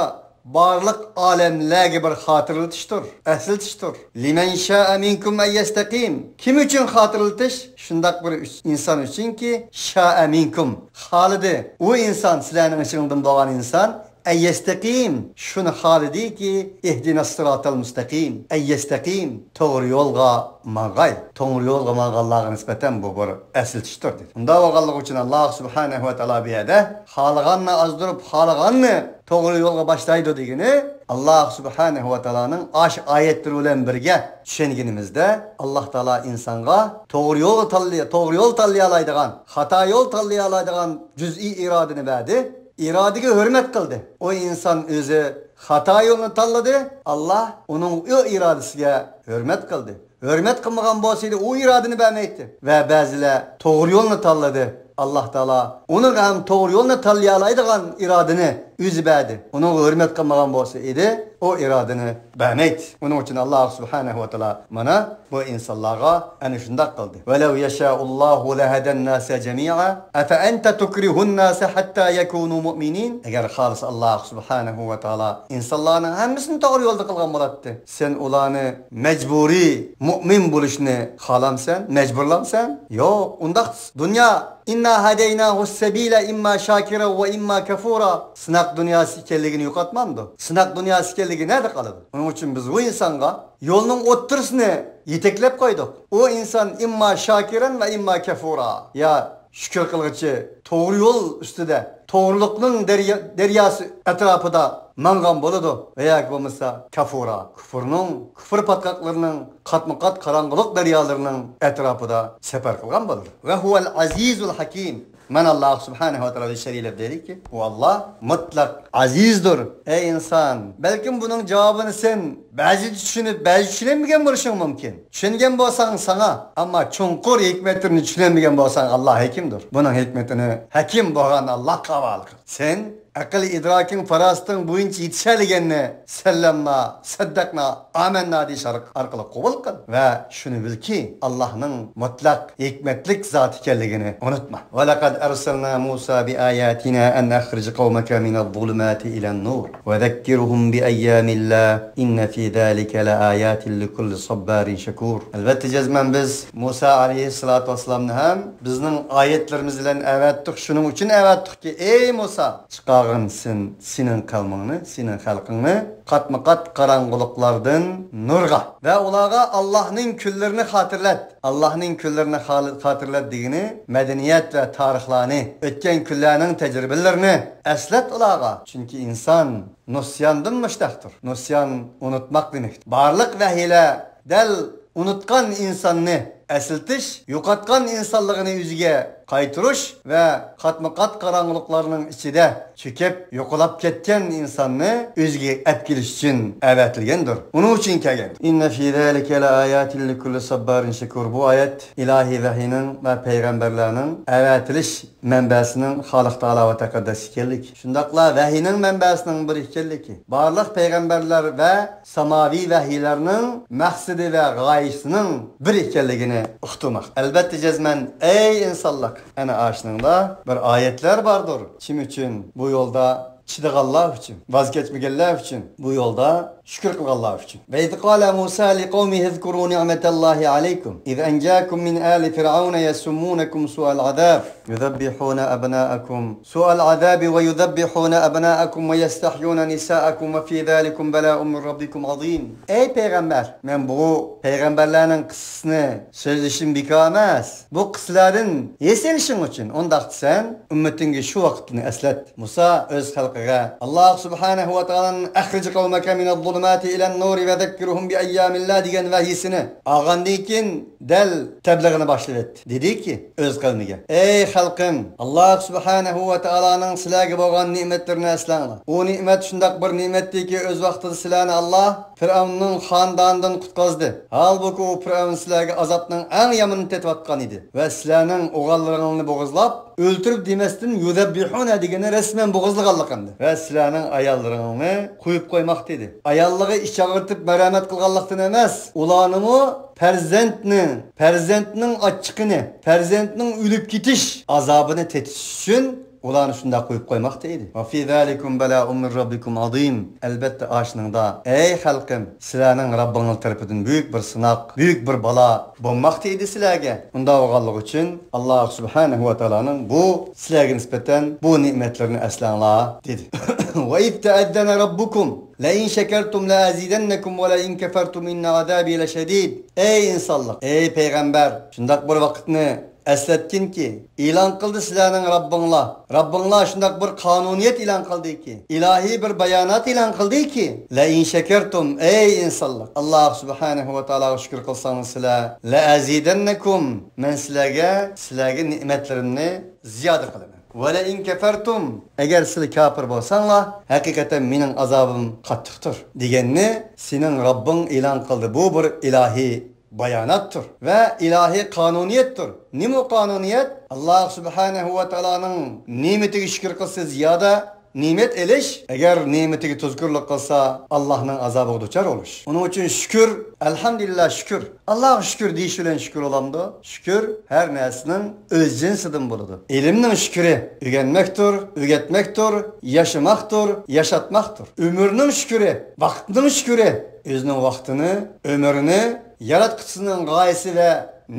بارلىق ئالەملەرگە بىر خاتىرىلىتىشتۇر، ئەسلىتىشتۇر. لمن شاء منكم أن يستقيم. كىم ئۈچۈن خاتىرىلىتىش؟ شۇنداق بىر ئۈچ-، ئىنسان ئۈچۈنكى، شاء منكم، خالىدى. ئۇ ئىنسان، سىلەرنىڭ ئىچىڭدىن بولغان ئىنسان، أن يستقيم، شۇنى خالىدىكى، اهدنا الصراط المستقيم، أن يستقيم، توغرا يولغا ماڭغاي. توغرا يولغا ماڭغانلارغا نىسبەتەن بۇ بىر ئەسلىتىشتۇر، دېدى. ئۇنداق بولغانلىقى ئۈچۈن، ئاللاھ سۇبھانەھۇ ۋە تائالا بۇ يەردە خالىغاننى ئازدۇرۇپ، خالىغاننى توغرا يولغا باشلايدۇ دېگىنى، ئاللاھ سۇبھانەھۇ ۋە تائالانىڭ ئاشۇ ئايەتلىرى بىلەن بىرگە چۈشەنگىنىمىزدە، ئاللاھ تائالا ئىنسانغا توغرا يول تاللىي-، توغرا يول تاللىيالايدىغان، خاتا يول تاللىيالايدىغان جۈزئىي ئىرادىنى بەردى. ئىرادىگە ھۆرمەت قىلدى. ئۇ ئىنسان ئۆزى خاتا يولنى تاللىدى، ئاللاھ ئۇنىڭ ئۇ ئىرادىسىگە ھۆرمەت قىلدى. ھۆرمەت قىلمىغان بولسا ئىدى، ئۇ ئىرادىنى بەرمەيتتى. ۋە بەزىلەر توغرا يولنى تاللىدى. ئاللاھ تائالا ئۇنىڭغا ھەم توغرا يولنى تاللىيالايدىغان ئىرادىنى ئۆزى بەردى. ئۇنىڭغا ھۆرمەت قىلمىغان بولسا ئىدى، ئۇ ئىرادىنى بەرمەيتتى. ئۇنىڭ ئۈچۈن ئاللاھ سۇبھانەھۇ ۋە تائالا مانا بۇ ئىنسانلارغا ئەنە شۇنداق قىلدى. ولو يشاء الله لهدى الناس جميعا أفأنت تكره الناس حتى يكونوا مؤمنين. ئەگەر خالىسا ئاللاھ سۇبھانەھۇ ۋە تائالا ئىنسانلارنىڭ ھەممىسىنى توغرا يولدا قىلغان بولاتتى. سەن ئۇلارنى مەجبۇرىي مۇئمىن بولۇشنى خالامسەن، مەجبۇرلامسەن؟ يوق، ئۇنداق دۇنيا، إنا هديناه السبيل إما شاكرا وإما كفورا. سىناق دۇنياسى ئىكەنلىكىنى يوقاتمامدۇ؟ سىناق دۇنياسى ئىكەنلىكى نەدە قالىدۇ؟ ئۇنىڭ ئۈچۈن بىز ئۇ ئىنسانغا يولنىڭ ئوتتۇرىسىنى يېتەكلەپ قويدۇق. ئۇ ئىنسان إما شاكرا وإما كفورا. يا شۈكۈر قىلغۇچى، توغرا يول ئۈستىدە، توغرىلىقنىڭ دەريا-، دەرياسى ئەتراپىدا ماڭغان بولىدۇ، ۋە ياكى بولمىسا كافۇرا، كۇفرنىڭ، كۇفر پاتقاقلىرىنىڭ قاتمۇ قات قاراڭغۇلۇق دەريالىرىنىڭ ئەتراپىدا سەپەر قىلغان بولىدۇ. ۋە ھۇۋەل ئەزىزۇل ھەكىم. مانا ئاللاھ سۇبھانەھۇ ۋە تائالا شەرھلەپ دېدىكى، ئۇ ئاللاھ مۇتلەق ئەزىزدۇر. ئەي ئىنسان، بەلكىم بۇنىڭ جاۋابىنى سەن بەزىدە چۈشىنىپ، بەزىدە چۈشىنەلمىگەن بولۇشۇڭ مۇمكىن. چۈشەنگەن بولساڭ ساڭا، ئەمما چوڭقۇر ھېكمەتلىرىنى چۈشىنەلمىگەن بولساڭ، ئاللاھ ھەكىمدۇر. بۇنىڭ ھېكمىتىنى ھەكىم بولغان ئاللاھقا ھاۋالە قىل. سەن ئەقىل ئىدراكىڭ، پاراسىتىڭ بويىچە يېتىشەلىگەننى سەللەمنا، سەددەقنا، ئامەننا دېيىش ئارق-، ئارقىلىق قوبۇل قىل ۋە شۇنى بىلكى، ئاللاھنىڭ مۇتلەق ھېكمەتلىك زات ئىكەنلىكىنى ئۇنتۇما. ولقد أرسلنا موسى بآياتنا أن أخرج قومك من الظلمات إلى النور وذكرهم بأيام الله إن في ذلك لآيات لكل صبار شكور. ئەلۋەتتە جەزمەن بىز مۇسا ئەلەيھىسسالاتۇ ۋەسسالامنى ھەم بىزنىڭ ئايەتلىرىمىز بىلەن ئەۋەتتۇق. شۇنىڭ ئۈچۈن ئەۋەتتۇقكى، ئەي مۇسا، چىقارغىن سەن سېنىڭ قەۋمىڭنى، سېنىڭ خەلقىڭنى قاتمۇ قات قاراڭغۇلۇقلاردىن نۇرغا ۋە ئۇلارغا ئاللاھنىڭ كۈنلىرىنى خاتىرىلەت. ئاللاھنىڭ كۈنلىرىنى خال-، خاتىرىلەت دېگىنى مەدەنىيەت ۋە تارىخلارنى، ئۆتكەن كۈنلەرنىڭ تەجرىبىلىرىنى ئەسلەت ئۇلارغا. چۈنكى ئىنسان نۇسياندىن مۇشتەقتۇر. نۇسيان ئۇنتۇماق دېمەكتۇر. بارلىق ۋەھىيلەر دەل ئۇنتقان ئىنساننى ئەسلىتىش، يوقاتقان ئىنسانلىقىنى ئۆزىگە قايتۇرۇش ۋە قاتمۇ قات قاراڭغۇلۇقلارنىڭ ئىچىدە چۆكۈپ يوقىلاپ كەتكەن ئىنساننى ئۆزىگە ئەپ كېلىش ئۈچۈن ئەۋەتىلگەندۇر. ئۇنىڭ ئۈچۈن كەلگەندۇر. إن في ذلك لآيات لكل صبار شكور. بۇ ئايەت ئىلاھىي ۋەھىينىڭ ۋە پەيغەمبەرلەرنىڭ ئەۋەتىلىش مەنبەسىنىڭ خالىق تائالا ۋە تەقەددەس ئىكەنلىكى، شۇنداقلا ۋەھىينىڭ مەنبەسىنىڭ بىر ئىكەنلىكى، بارلىق پەيغەمبەرلەر ۋە ساماۋىي ۋەھىيلەرنىڭ مەقسىتى ۋە غايىسىنىڭ بىر ئىكەنلىكىنى ئۇقتۇرماق. ئەلۋەتتە جەزمەن، ئەي ئىنسانلىق، ئەنە ئاشۇنىڭدا بىر ئايەتلەر باردۇر. كىم ئۈچۈن؟ بۇ يولدا چىدىغانلار ئۈچۈن، ۋاز كەچمىگەنلەر ئۈچۈن، بۇ يولدا شۈكۈر قىلغانلار ئۈچۈن. وإذ قال موسى لقومه اذكروا نعمة الله عليكم إذ أنجاكم من آل فرعون يسومونكم سوء العذاب يذبحون أبناءكم سوء العذاب ويذبحون أبناءكم ويستحيون نساءكم وفي ذلكم بلاء من ربكم عظيم. ئەي پەيغەمبەر، مەن بۇ پەيغەمبەرلەرنىڭ قىسسىسىنى سۆزلىشىم بىكار ئەمەس. بۇ قىسسىلەردىن ھېس ئېلىشىڭ ئۈچۈن، ئۇنداقتا سەن ئۈممىتىڭگە شۇ ۋاقىتنى ئەسلەت. مۇسا ئۆز خەلقىگە، ئاللاھ سۇبھانەھۇ ۋە تائالانىڭ «أخرج قومك من الظلمات إلى النور وذكرهم بأيام الله» دېگەن ۋەھىيسىنى ئالغاندىن كېيىن، دەل تەبلىغىنى باشلىۋەتتى. دېدىكى، ئۆز قەۋمىگە، ئەي خەلقىم، ئاللاھ سۇبھانەھۇ ۋە تائالانىڭ سىلەرگە بولغان نېمەتلىرىنى ئەسلەڭلار. ئۇ نېمەت شۇنداق بىر نېمەتتىكى، ئۆز ۋاقتىدا سىلەرنى ئاللاھ فىرئەۋننىڭ خانىدانىدىن قۇتقۇزدى. ھالبۇكى، ئۇ فىرئەۋن سىلەرگە ئازابنىڭ ئەڭ يامىنىنى تېتىۋاتقان ئىدى ۋە سىلەرنىڭ ئوغۇللىرىڭلارنى بوغۇزلاپ، ئۆلتۈرۈپ دېمەستىن، يۇزەببىھۇنە دېگىنى رەسمەن بوغۇزلىغانلىقىمدى. ۋە سىلەرنىڭ ئاياللىرىڭنى قويۇپ قويماق دېدى. ئاياللىقى ئىچ ئاغرىتىپ مەرھەمەت قىلغانلىقتىن ئەمەس، ئۇلارنىمۇ پەرزەنتنى، پەرزەنتنىڭ ئاچچىقىنى، پەرزەنتنىڭ ئۆلۈپ كېتىش ئازابىنى تېتىتىش ئۈچۈن ئۇلارنى شۇنداق قويۇپ قويماقتا ئىدى. وفي ذلكم بلاء من ربكم عظيم. ئەلبەتتە ئاشۇنىڭدا، ئەي خەلقىم، سىلەرنىڭ رەببىڭىز تەرىپىدىن بۈيۈك بىر سىناق، بۈيۈك بىر بالا بولماقتا ئىدى سىلەرگە. ئۇنداق بولغانلىقى ئۈچۈن، ئاللاھ سۇبھانەھۇ ۋە تائالانىڭ بۇ سىلەرگە نىسبەتەن بۇ نېمەتلىرىنى ئەسلەڭلار، دېدى. وإذ تأذن ربكم لئن شكرتم لأزيدنكم ولئن كفرتم إن عذابي لشديد. ئەي ئىنسانلىق، ئەي پەيغەمبەر، شۇنداق بىر ۋاقىتنى ئەسلەتكىنكى، ئېلان قىلدى سىلەرنىڭ رەببىڭلار. رەببىڭلار شۇنداق بىر قانۇنىيەت ئېلان قىلدىكى، ئىلاھىي بىر بايانات ئېلان قىلدىكى، لەئىن شەكەرتۇم، ئەي ئىنسانلار، ئاللاھ سۇبھانەھۇ ۋە تائالاغا شۈكۈر قىلساڭلار سىلەر، لەئەزىدەننەكۇم، مەن سىلەرگە، سىلەرگە نېمەتلىرىمنى زىيادە قىلىمەن. ۋەلەئىن كەفەرتۇم، ئەگەر سىلەر كاپىر بولساڭلار، ھەقىقەتەن مېنىڭ ئازابىم قاتتىقتۇر، دېگەننى سېنىڭ رەببىڭ ئېلان قىلدى. بۇ بىر ئىلاھىي باياناتتۇر ۋە ئىلاھىي قانۇنىيەتتۇر. نېمە ئۇ قانۇنىيەت؟ ئاللاھ سۇبھانەھۇ ۋە تائالانىڭ نېمىتىگە شۈكۈر قىلسا زىيادە نېمەت ئېلىش، ئەگەر نېمىتىگە تۇزكورلۇق قىلسا، ئاللاھنىڭ ئازابىغا دۇچار بولۇش. ئۇنىڭ ئۈچۈن شۈكۈر، ئەلھەمدۇلىللاھ شۈكۈر. ئاللاھقا شۈكۈر دېيىش بىلەن شۈكۈر بولامدۇ؟ شۈكۈر ھەر نەرسىنىڭ ئۆز جىنسىدىن بولىدۇ. ئىلىمنىڭ شۈكرى ئۆگەنمەكتۇر، ئۆگەتمەكتۇر، ياشىماقتۇر، ياشاتماقتۇر. ئۆمۈرنىڭ شۈكرى، ۋاقىتنىڭ شۈكرى ئۆزىنىڭ ۋاقتىنى، ئۆمرىنى ياراتقۇچىسىنىڭ غايىسى ۋە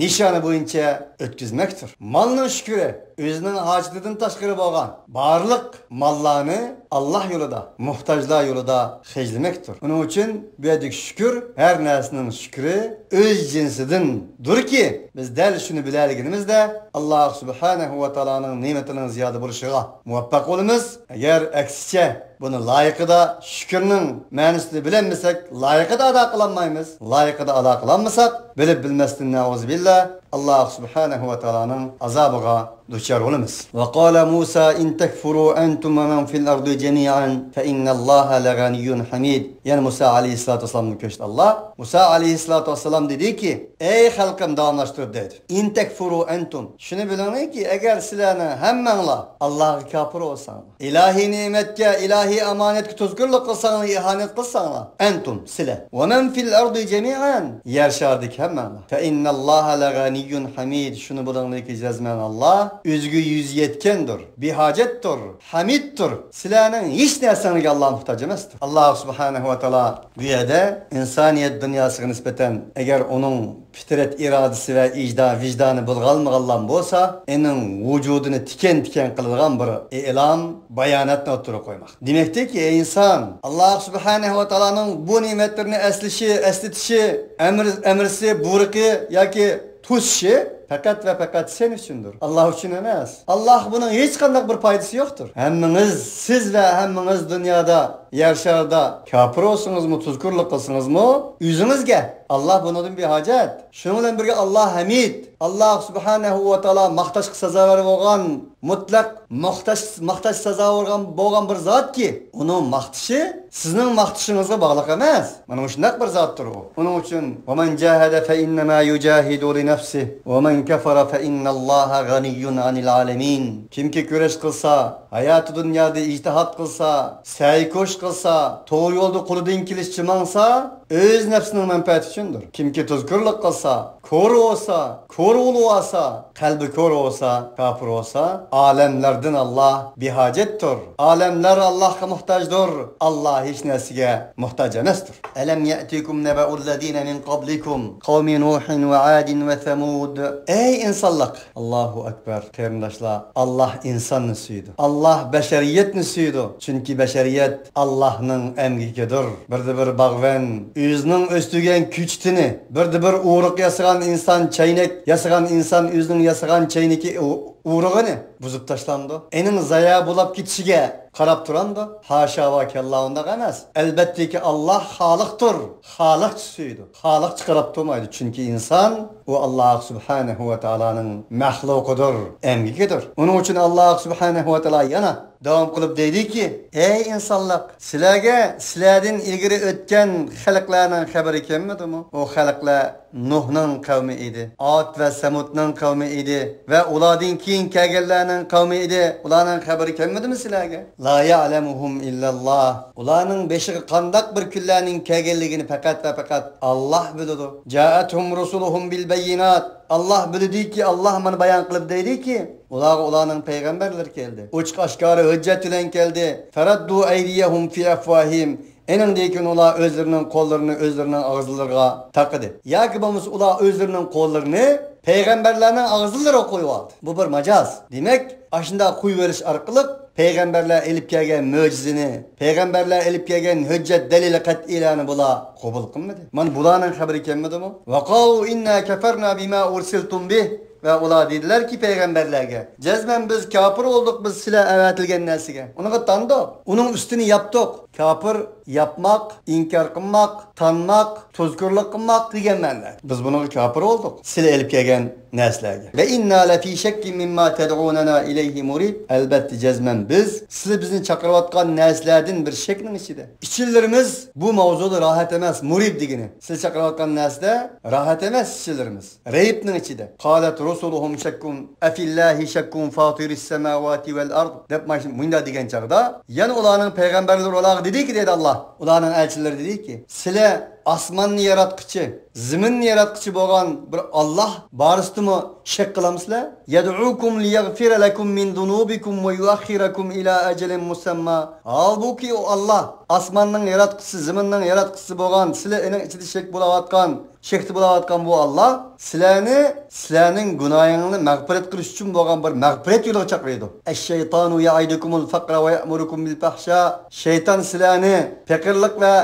نىشانى بويىچە ئۆتكۈزمەكتۇر. مالنىڭ شۈكرى ئۆزىنىڭ ھاجىتىدىن تاشقىرى بولغان بارلىق ماللارنى ئاللاھ يولىدا، موھتاجلار يولىدا خەجلىمەكتۇر. ئۇنىڭ ئۈچۈن بۇ يەردىكى شۈكۈر، ھەر نەرسىنىڭ شۈكرى ئۆز جىنسىدىندۇركى، بىز دەل شۇنى بىلەلىگىنىمىزدە، ئاللاھ سۇبھانەھۇ ۋە تائالانىڭ نېمىتىنىڭ زىيادە بولۇشىغا مۇۋەپپەق بولىمىز. ئەگەر ئەكسىچە، بۇنى لايىقىدا، شۈكۈرنىڭ مەنىسىنى بىلەلمىسەك، لايىقىدا ئادا قىلالمايمىز. لايىقىدا ئادا قىلالمىساق، بىلىپ بىلمەستىن، نەئۇزۇبىللا، ئاللاھ سۇبھانەھۇ ۋە تائالانىڭ ئازابىغا دۇچار بولىمىز. وقال موسى إن تكفروا أنتم ومن في الأرض جميعا فإن الله لغني حميد. يەنە مۇسا ئەلەيھىسسالاتۇ ۋەسسالامغا كۆچتى ئاللاھ. مۇسا ئەلەيھىسسالاتۇ ۋەسسالام دېدىكى، ئەي خەلقىم، داۋاملاشتۇرۇپ دەيدۇ. إن تكفروا أنتم. شۇنى بىلىڭلاركى، ئەگەر سىلەرنىڭ ھەممەڭلار ئاللاھقا كاپىر بولساڭلار، ئىلاھىي نېمەتكە، ئىلاھىي ئامانەتكە تۇزكورلۇق قىلساڭلار، ئىھانەت قىلساڭلار، أنتم، سىلەر، ومن في الأرض جميعا، يەر شارىدىكى ھەممەڭلار، فإن الله لغني حميد، شۇنى بىلىڭلاركى، جەزمەن ئاللاھ ئۆزىگە يۈزى يەتكەندۇر، بىھاجەتتۇر، ھەمىدتۇر. سىلەرنىڭ ھېچ نەرسەڭلارگە ئاللاھ موھتاج ئەمەستۇر. ئاللاھ سۇبھانەھۇ ۋە تائالا بۇ يەردە ئىنسانىيەت دۇنياسىغا نىسبەتەن، ئەگەر ئۇنىڭ پىترەت ئىرادىسى ۋە ئىجدا-، ۋىجدانى بولغانلىغانلام بولسا، ئېنىڭ ۋۇجۇدىنى تىكەن-تىكەن قىلىدىغان بىر ئېلان، باياناتنى ئوتتۇرىغا قويماق. دېمەكتىكى، ئەي ئىنسان، ئاللاھ سۇبھانەھۇ ۋە تائالانىڭ بۇ نېمەتلىرىنى ئەسلىشى، ئەسلىتىشى، ئەمر-، ئەمرىسى، بۇيرۇقى ياكى توسۇشى پەقەت ۋە پەقەت سەن ئۈچۈندۇر. ئاللاھ ئۈچۈن ئەمەس. ئاللاھقا بۇنىڭ ھېچقانداق بىر پايدىسى يوقتۇر. ھەممىڭىز، سىز ۋە ھەممىڭىز دۇنيادا، يەر شارىدا كاپىر بولسىڭىزمۇ، تۇزكورلۇق قىلسىڭىزمۇ، ئۆزىڭىزگە. ئاللاھ بۇنىڭدىن بىھاجەت. شۇنىڭ بىلەن بىرگە، ئاللاھ ھەمىد. ئاللاھ سۇبھانەھۇ ۋە تائالا ماختاشقا سازاۋەر بولغان، مۇتلەق ماختاش، ماختاش سازاۋەر بولغان، بولغان بىر زاتكى، ئۇنىڭ ماختىشى سىزنىڭ ماختىشىڭىزغا باغلىق ئەمەس. مانا مۇشۇنداق بىر زاتتۇر ئۇ. ئۇنىڭ ئۈچۈن، ومن جاهد فإنما يجاهد لنفسه ومن كفر فإن الله غني عن العالمين. كىمكى كۈرەش قىلسا، ھاياتى دۇنيادا ئىجتىھاد قىلسا، سەي-كوش قىلسا، توغرا يولدا قولىدىن كېلىشىچە ماڭسا، ئۆز نەپسىنىڭ مەنپەئەتى ئۈچۈندۇر. كىمكى تۇزكورلۇق قىلسا، كور بولسا، كور ئوغلى بولسا، قەلبى كور بولسا، كاپىر بولسا، ئالەملەردىن ئاللاھ بىھاجەتتۇر. ئالەملەر ئاللاھقا موھتاجدۇر. ئاللاھ ھېچ نەرسىگە موھتاج ئەمەستۇر. ألم يأتكم نبأ الذين من قبلكم قوم نوح وعاد وثمود. ئەي ئىنسانلىق! ئاللاھۇ ئەكبەر، قېرىنداشلار، ئاللاھ ئىنساننى سۆيىدۇ. ئاللاھ بەشەرىيەتنى سۆيىدۇ. چۈنكى بەشەرىيەت ئاللاھنىڭ ئەمگىكىدۇر. بىردە بىر باغۋەن ئۆزىنىڭ ئۆستۈرگەن كۆچىتىنى، بىردە بىر ئۇرۇق ياسىغان ئىنسان، چەينەك ياسىغان ئىنسان ئۆزىنىڭ ياسىغان چەينىكى ئۇ-، ئۇرۇقىنى بۇزۇپ تاشلامدۇ؟ ئېنىڭ زايا بولاپ كېتىشىگە قاراپ تۇرامدۇ؟ ھاشا ۋە كاللا، ئۇنداق ئەمەس. ئەلبەتتىكى، ئاللاھ خالىقتۇر، خالىقچە سۆيىدۇ. خالىقچە قاراپ تۇرمايدۇ، چۈنكى ئىنسان ئۇ ئاللاھ سۇبھانەھۇ ۋە تائالانىڭ مەخلۇقىدۇر، ئەمگىكىدۇر. ئۇنىڭ ئۈچۈن ئاللاھ سۇبھانەھۇ ۋە تائالا يەنە داۋام قىلىپ دەيدۇكى، ئەي ئىنسانلار، سىلەرگە سىلەردىن ئىلگىرى ئۆتكەن خەلقلەرنىڭ خەۋىرى كەلمىدىمۇ؟ ئۇ خەلقلەر نۇھنىڭ قەۋمى ئىدى، ئاد ۋە سەمۇدنىڭ قەۋمى ئىدى ۋە ئۇلاردىن كېيىن كەلگەنلەرنىڭ قەۋمى ئىدى. ئۇلارنىڭ خەۋىرى كەلمىدىمۇ سىلەرگە؟ لا يەلەمۇھۇم ئىللاللا. ئۇلارنىڭ بېشىغا قانداق بىر كۈنلەرنىڭ كەلگەنلىكىنى پەقەت ۋە پەقەت ئاللاھ بىلىدۇ. جائەتھۇم رۇسۇلۇھۇم بىل بەييىنات. ئاللاھ بىلىدۇكى، ئاللاھ مانا بايان قىلىپ دەيدۇكى، ئۇلارغا ئۇلارنىڭ پەيغەمبەرلىرى كەلدى. ئوچۇق ئاشكارا ھۆججەت بىلەن كەلدى. فەرەددۇ ئەيدىيەھۇم فى ئەفۋاھىم. ئېنىڭدىن كېيىن ئۇلار ئۆزلىرىنىڭ قوللىرىنى ئۆزلىرىنىڭ ئاغزىلىرىغا تاقىدى. ياكى بولمىسا ئۇلار ئۆزلىرىنىڭ قوللىرىنى پەيغەمبەرلەرنىڭ ئاغزىلىرىغا قويۇۋالدى. بۇ بىر ماجاز. دېمەك، ئاشۇنداق قويۇۋېلىش ئارقىلىق پەيغەمبەرلەر ئېلىپ كەلگەن مۆجىزىنى، پەيغەمبەرلەر ئېلىپ كەلگەن ھۆججەت دەلىلى قەتئىيلەرنى بۇلار قوبۇل قىلمىدى. مانا بۇلارنىڭ خەۋىرى كەلمىدىمۇ؟ ۋەقالۇ ئىننا كەفەرنا بىما ئۇرسىلتۇم بىھ. ۋە ئۇلار دېدىلەركى پەيغەمبەرلەرگە، جەزمەن بىز كاپىر بولدۇق، بىز سىلەر ئەۋەتىلگەن نەرسىگە. ئۇنىڭغا تاندۇق، ئۇنىڭ ئۈستىنى ياپتۇق. كاپىر ياپماق، ئىنكار قىلماق، تانماق، تۇزكورلۇق قىلماق دېگەن مەنىدە. بىز بۇنىڭغا كاپىر بولدۇق، سىلەر ئېلىپ كەلگەن نەرسىلەرگە. ۋە ئىننا لەفى شەككىن مىمما تەدئۇنەنا ئىلەيھى مۇرىب. ئەلبەتتە، جەزمەن بىز سىلەر بىزنى چاقىرىۋاتقان نەرسىلەردىن بىر شەكنىڭ ئىچىدە. ئىچلىرىمىز بۇ ماۋزۇدا راھەت ئەمەس، مۇرىب دېگىنى. سىلەر چاقىرىۋاتقان نەرسىدە راھەت ئەمەس ئىچلىرىمىز. رەيىبنىڭ ئىچىدە. قالەت رۇسۇلۇھۇم شەككۇن ئەفىللاھى شەككۇن فاتىرىس سەماۋاتى ۋەل ئەرد دەپ ماش-، مۇنداق دېگەن چاغدا، يەنە ئۇلارنىڭ پەيغەمبەرلىرى ئۇلارغا دېدىكى، دەيدۇ ئاللاھ، ئۇلارنىڭ ئەلچىلىرى دېدىكى، سىلەر ئاسماننى ياراتقۇچى، زېمىننى ياراتقۇچى بولغان بىر ئاللاھ بارىسىدىمۇ شەك قىلامسىلەر؟ يەدئۇكۇم لىيەغفىرە لەكۇم مىن زۇنۇبىكۇم ۋە يۇئەخخىرەكۇم ئىلا ئەجەلىن مۇسەمما. ھالبۇكى، ئۇ ئاللاھ، ئاسماننىڭ ياراتقۇچىسى، زېمىننىڭ ياراتقۇچىسى بولغان، سىلەر ئېنىڭ ئىچىدە شەك بولاۋاتقان، شەكتە بولاۋاتقان بۇ ئاللاھ سىلەرنى، سىلەرنىڭ گۇناھىڭلارنى مەغپىرەت قىلىش ئۈچۈن بولغان بىر مەغپىرەت يولىغا چاقىرىدۇ. ئەششەيتانۇ يەئىدۇكۇمۇل فەقرە ۋە يەئمۇرۇكۇم بىل فەھشا. شەيتان سىلەرنى پېقىرلىق ۋە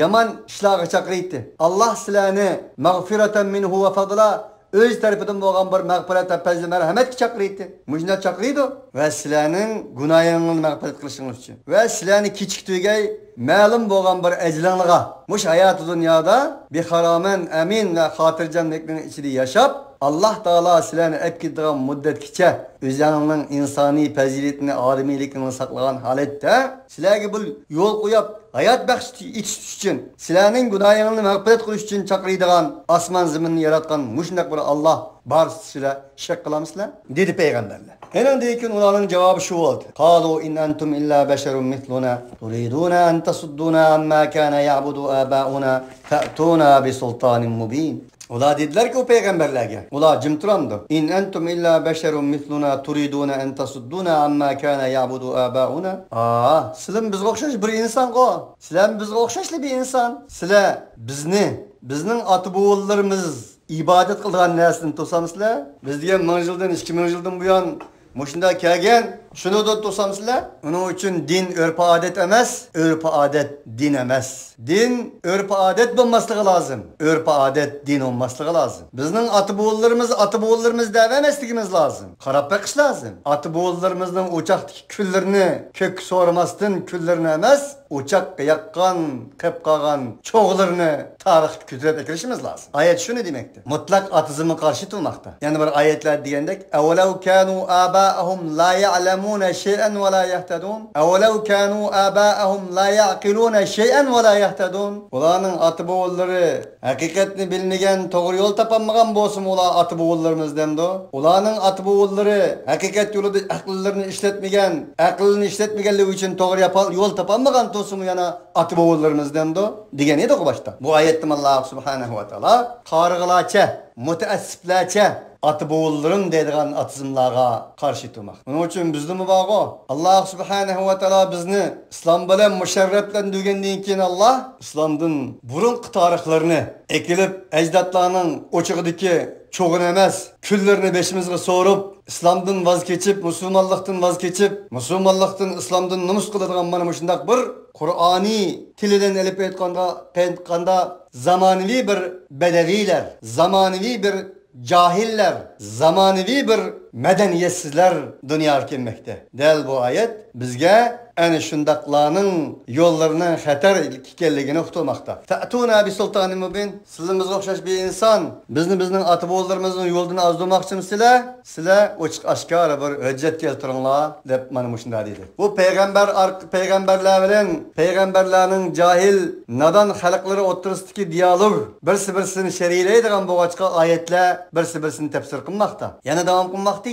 يامان ئىشلارغا چاقىرىدۇ. ئاللاھ سىلەرنى مەغفىرەتەن مىنھۇ ۋە فەزلا، ئۆز تەرىپىدىن بولغان بىر مەغپىرەت ۋە پەزلى مەرھەمەتكە چاقىرىدۇ. مۇشۇنداق چاقىرىدۇ. ۋە سىلەرنىڭ گۇناھىڭلارنى مەغپىرەت قىلىشىڭلار ئۈچۈن. ۋە سىلەرنى كېچىكتۈرگەي مەلۇم بولغان بىر ئەجىلىڭلارغا. مۇشۇ ھاياتى دۇنيادا بىخارامەن، ئەمىن ۋە خاتىرجەملىكنىڭ ئىچىدە ياشاپ، ئاللاھ تائالا سىلەرنى ئەپ كېتىدىغان مۇددەتكىچە ئۆزۈڭلارنىڭ ئىنسانىي پەزىلىتىنى، ئادىمىيلىكىڭلارنى ساقلىغان ھالەتتە سىلەرگە بىر يول قويۇپ، ھايات بەخش ئېتىش ئۈچۈن، سىلەرنىڭ گۇناھىڭلارنى مەغپىرەت قىلىش ئۈچۈن چاقىرىدىغان ئاسمان زېمىننى ياراتقان مۇشۇنداق بىر ئاللاھ بارسا سىلەر شەك قىلامسىلەر؟ دېدى پەيغەمبەرلەر. ئېنىڭدىن كېيىن ئۇلارنىڭ جاۋابى شۇ بولدى. قالۇ ئىن ئەنتۇم ئىللا بەشەرۇن مىسلۇنا تۇرىدۇنا ئەن تەسۇددۇنا ئەمما كانە يەئبۇدۇ ئاباؤنا فەئتۇنا بىسۇلتانىن مۇبىن. ئۇلار دېدىلەركى ئۇ پەيغەمبەرلەرگە، ئۇلار جىم تۇرامدۇ؟ ئىن ئەنتۇم ئىللا بەشەرۇن مىسلۇنا تۇرىدۇنا ئەن تەسۇددۇنا ئەمما كانە يەئبۇدۇ ئاباؤنا. ئا، سىلىمۇ بىزگە ئوخشاش بىر ئىنسانغۇ. سىلەرمۇ بىزگە ئوخشاشلا بىر ئىنسان. سىلەر بىزنى، بىزنىڭ ئاتا-بوۋىلىرىمىز ئىبادەت قىلىدىغان نەرسىدىن توسامسىلەر؟ بىز دېگەن مىڭ يىلدىن، ئىككى مىڭ يىلدىن بۇيان مۇشۇنداق كەلگەن، شۇنىڭدىن توسامسىلەر؟ ئۇنىڭ ئۈچۈن دىن ئۆرپ-ئادەت ئەمەس، ئۆرپ-ئادەت دىن ئەمەس. دىن ئۆرپ-ئادەت بولماسلىقى لازىم، ئۆرپ-ئادەت دىن بولماسلىقى لازىم. بىزنىڭ ئاتا-بوۋىلىرىمىز، ئاتا-بوۋىلىرىمىز دەۋەرمەسلىكىمىز لازىم. قاراپ بېقىش لازىم. ئاتا-بوۋىلىرىمىزنىڭ ئوچاقتىكى كۈنلىرىنى كۆككە سورىماستىن، كۈنلىرىنى ئەمەس، ئوچاققا ياققان، قېپ قالغان چوغلىرىنى تارىخقا كۆتۈرۈپ ئەكىرىشىمىز لازىم. ئايەت شۇنى دېمەكتە. مۇتلەق ئاتېئىزمغا قارشى تۇرماقتا. يەنە بىر ئايەتلەردە دېگەندەك، ئەۋەلەۋ كانۇ ئابائەھۇم لا يەئلەمۇنە شەيئەن ۋە لا يەھتەدۇن. ئەۋەلەۋ كانۇ ئابائەھۇم لا يەئقىلۇنە شەيئەن ۋە لا يەھتەدۇن. ئۇلارنىڭ ئاتا-بوۋىلىرى ھەقىقەتنى بىلمىگەن، توغرا يول تاپالمىغان بولسىمۇ، ئۇلار ئاتا-بوۋىلىرىمىز دەمدۇ؟ ئۇلارنىڭ ئاتا-بوۋىلىرى ھەقىقەت يولىدا ئەقىللىرىنى ئىشلەتمىگەن، ئەقلىنى ئىشلەتمىگەنلىكى ئۈچۈن توغرا ياپال-، يول تاپالمىغان تۇرسىمۇ، يەنە ئاتا-بوۋىلىرىمىز دەمدۇ؟ دېگەن ئىدىغۇ باشتا. بۇ ئايەتتىمۇ ئاللا سۇبھانەھۇ ۋە تائالا قارىغىلارچە، مۇتەئەسسىپلەرچە ئاتا-بوۋىلىرىم دەيدىغان ئاتىزملارغا قارشى تۇرماق. ئۇنىڭ ئۈچۈن بىزدىمۇ بارغۇ، ئاللا سۇبھانەھۇ ۋە تائالا بىزنى ئىسلام بىلەن مۇشەررەپلەندۈرگەندىن كېيىن، ئاللا ئىسلامدىن بۇرۇنقى تارىخلىرىنى ئەكېلىپ، ئەجدادلارنىڭ ئوچىقىدىكى چوغىنى ئەمەس، كۈللىرىنى بېشىمىزغا سورۇپ، ئىسلامدىن ۋاز كېچىپ، مۇسۇلمانلىقتىن ۋاز كېچىپ، مۇسۇلمانلىقتىن، ئىسلامدىن نومۇس قىلىدىغان مانا مۇشۇنداق بىر قۇرئانىي تىلىدىن ئېلىپ ئېيتقاندا، ئېيتقاندا زامانىۋى بىر بەدەۋىيلەر، زامانىۋى بىر جاھىللەر، زامانىۋى بىر مەدەنىيەتسىزلەر دۇنياغا كەلمەكتە. دەل بۇ ئايەت بىزگە ئەنە شۇنداقلارنىڭ يوللىرىنىڭ خەتەر ئىكەنلىكىنى ئۇقتۇرماقتا. فەئتۇنا بىسۇلتانىن مۇبىن. سىلەر بىزگە ئوخشاش بىر ئىنسان، بىزنى بىزنىڭ ئاتا-بوۋىلىرىمىزنىڭ يولىدىن ئازدۇرماقچىمۇ سىلەر؟ سىلەر ئوچۇق-ئاشكارا بىر ھۆججەت كەلتۈرۈڭلار، دەپ مانا مۇشۇنداق دېدى. بۇ پەيغەمبەر ئارق-، پەيغەمبەرلەر بىلەن پەيغەمبەرلەرنىڭ جاھىل، نادان خەلقلىرى ئوتتۇرىسىدىكى دىيالوگ بىرسى-بىرسىنى شەرھلەيدىغان بولغاچقا، ئايەتلەر بىرسى-بىرسىنى تەپسىر قىلماقتا. يەنە داۋام قىلماقتا.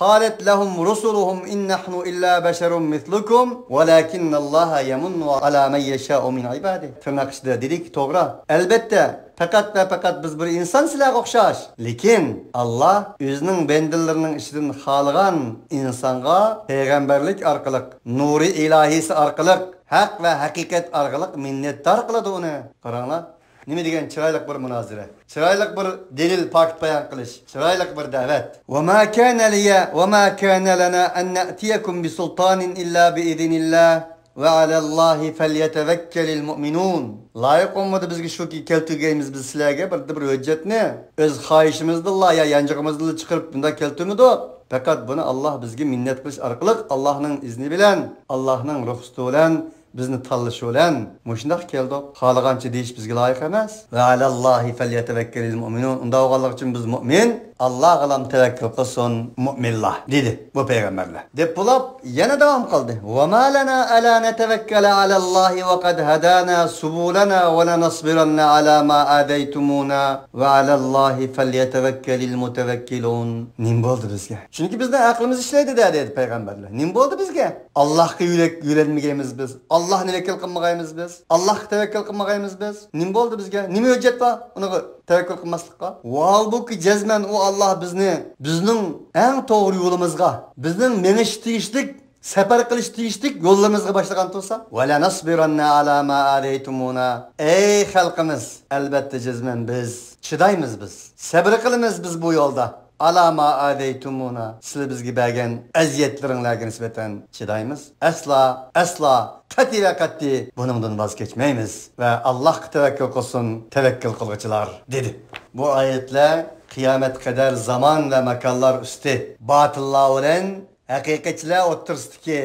قالت لهم رسلهم إن نحن إلا بشر مثلكم ولكن الله يمن على من يشاء من عباده. تىرناق ئىچىدە دېدىكى، توغرا. ئەلبەتتە، پەقەت ۋە پەقەت بىز بىر ئىنسان سىلەرگە ئوخشاش. لېكىن ئاللا ئۆزىنىڭ بەندىلىرىنىڭ ئىچىدىن خالىغان ئىنسانغا پەيغەمبەرلىك ئارقىلىق، نۇرى ئىلاھىسى ئارقىلىق، ھەق ۋە ھەقىقەت ئارقىلىق مىننەتدار قىلىدۇ ئۇنى. قاراڭلار، نېمە دېگەن چىرايلىق بىر مۇنازىرە، چىرايلىق بىر دەلىل، پاكىت بايان قىلىش، چىرايلىق بىر دەۋەت. وما كان لي وما كان لنا أن نأتيكم بسلطان إلا بإذن الله وعلى الله فليتوكل المؤمنون. لايىق بولمىدى بىزگە شۇكى، كەلتۈرگەيمىز بىز سىلەرگە بىر، بىر ھۆججەتنى. ئۆز خاھىشىمىزدىنلا يا يانچۇقىمىزدىنلا چىقىرىپ بۇنداق كەلتۈرمىدۇق. پەقەت بۇنى ئاللا بىزگە مىننەت قىلىش ئارقىلىق، ئاللانىڭ ئىزنى بىلەن، ئاللانىڭ رۇخسىتى بىلەن، بىزنى تاللىشى بىلەن مۇشۇنداق كەلدۇق. خالىغانچە دېيىش بىزگە لايىق ئەمەس. وعلى الله فليتوكل المؤمنون. ئۇنداق بولغانلىقى ئۈچۈن بىز مۇئمىن، ئاللاغىلا تەۋەككۈل قىلسۇن مۇئمىنلار، دېدى بۇ پەيغەمبەرلەر. دەپ بولاپ يەنە داۋام قىلدى. وما لنا ألا نتوكل على الله وقد هدانا سبلنا ولنصبرن على ما آذيتمونا وعلى الله فليتوكل المتوكلون. نېمە بولدى بىزگە؟ چۈنكى بىزنىڭ ئەقلىمىز ئىشلەيدۇ دە، دېدى پەيغەمبەرلەر. نېمە بولدى بىزگە؟ ئاللاھقا يۆلەك-، يۆلەنمىگەيمىز بىز؟ ئاللاھنى ۋەكىل قىلمىغايمىز بىز؟ ئاللاھقا تەۋەككۈل قىلمىغايمىز بىز؟ نېمە بولدى بىزگە؟ نېمە ھۆججەت بار ئۇنىڭغا تەۋەككۈل قىلماسلىققا؟ ۋاھالبۇكى، جەزمەن ئۇ ئاللاھ بىزنى، بىزنىڭ ئەڭ توغرا يولىمىزغا، بىزنىڭ مېڭىش تېگىشلىك، سەپەر قىلىش تېگىشلىك يوللىرىمىزغا باشلىغان تۇرسا، ولنصبرن على ما آذيتمونا. ئەي خەلقىمىز، ئەلبەتتە جەزمەن بىز چىدايمىز بىز. سەبرى قىلىمىز بىز بۇ يولدا. على ما آذيتمونا، سىلەر بىزگە بەرگەن ئەزىيەتلىرىڭلارغا نىسبەتەن چىدايمىز. ئەسلا، ئەسلا، قەتئىي ۋە قەتئىي بۇنىڭدىن ۋاز كەچمەيمىز. ۋە ئاللاھقا تەۋەككۈل قىلسۇن تەۋەككۈل قىلغۇچىلار، دېدى. بۇ ئايەتلەر قىيامەتكە قەدەر زامان ۋە ماكانلار ئۈستى باتىللار بىلەن ھەقىقەتچىلەر ئوتتۇرىسىدىكى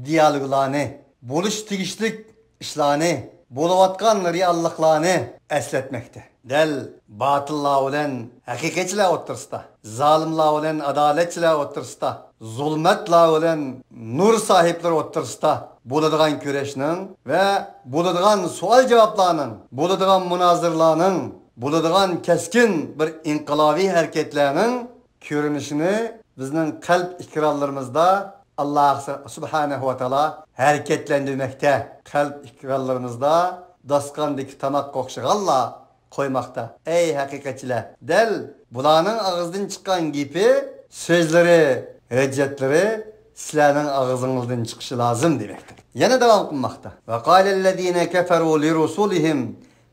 دىئالوگلارنى، بولۇش تېگىشلىك ئىشلارنى، بولۇۋاتقان رېئاللىقلارنى ئەسلەتمەكتە. دەل باتىللار بىلەن ھەقىقەتچىلەر ئوتتۇرىسىدا، زالىملار بىلەن ئادالەتچىلەر ئوتتۇرىسىدا، زۇلمەتلەر بىلەن نۇر ساھىبلىرى ئوتتۇرىسىدا بولىدىغان كۈرەشنىڭ ۋە بولىدىغان سوئال-جاۋابلارنىڭ، بولىدىغان مۇنازىرىلارنىڭ، بولىدىغان كەسكىن بىر ئىنقىلابىي ھەرىكەتلەرنىڭ كۆرۈنۈشىنى بىزنىڭ قەلب ئېكرانلىرىمىزدا ئاللا سۇبھانەھۇ ۋە تائالا ھەرىكەتلەندۈرمەكتە. قەلب ئېكرانلىرىمىزدا داستىخاندىكى تاماققا ئوخشىغانلا قويماقتا. ئەي ھەقىقەتچىلەر، دەل بۇلارنىڭ ئاغزىدىن چىققان گېپى، سۆزلىرى، ھۆججەتلىرى سىلەرنىڭ ئاغزىڭىزدىن چىقىشى لازىم دېمەكتە. يەنە داۋام قىلماقتا. وقال الذين كفروا لرسلهم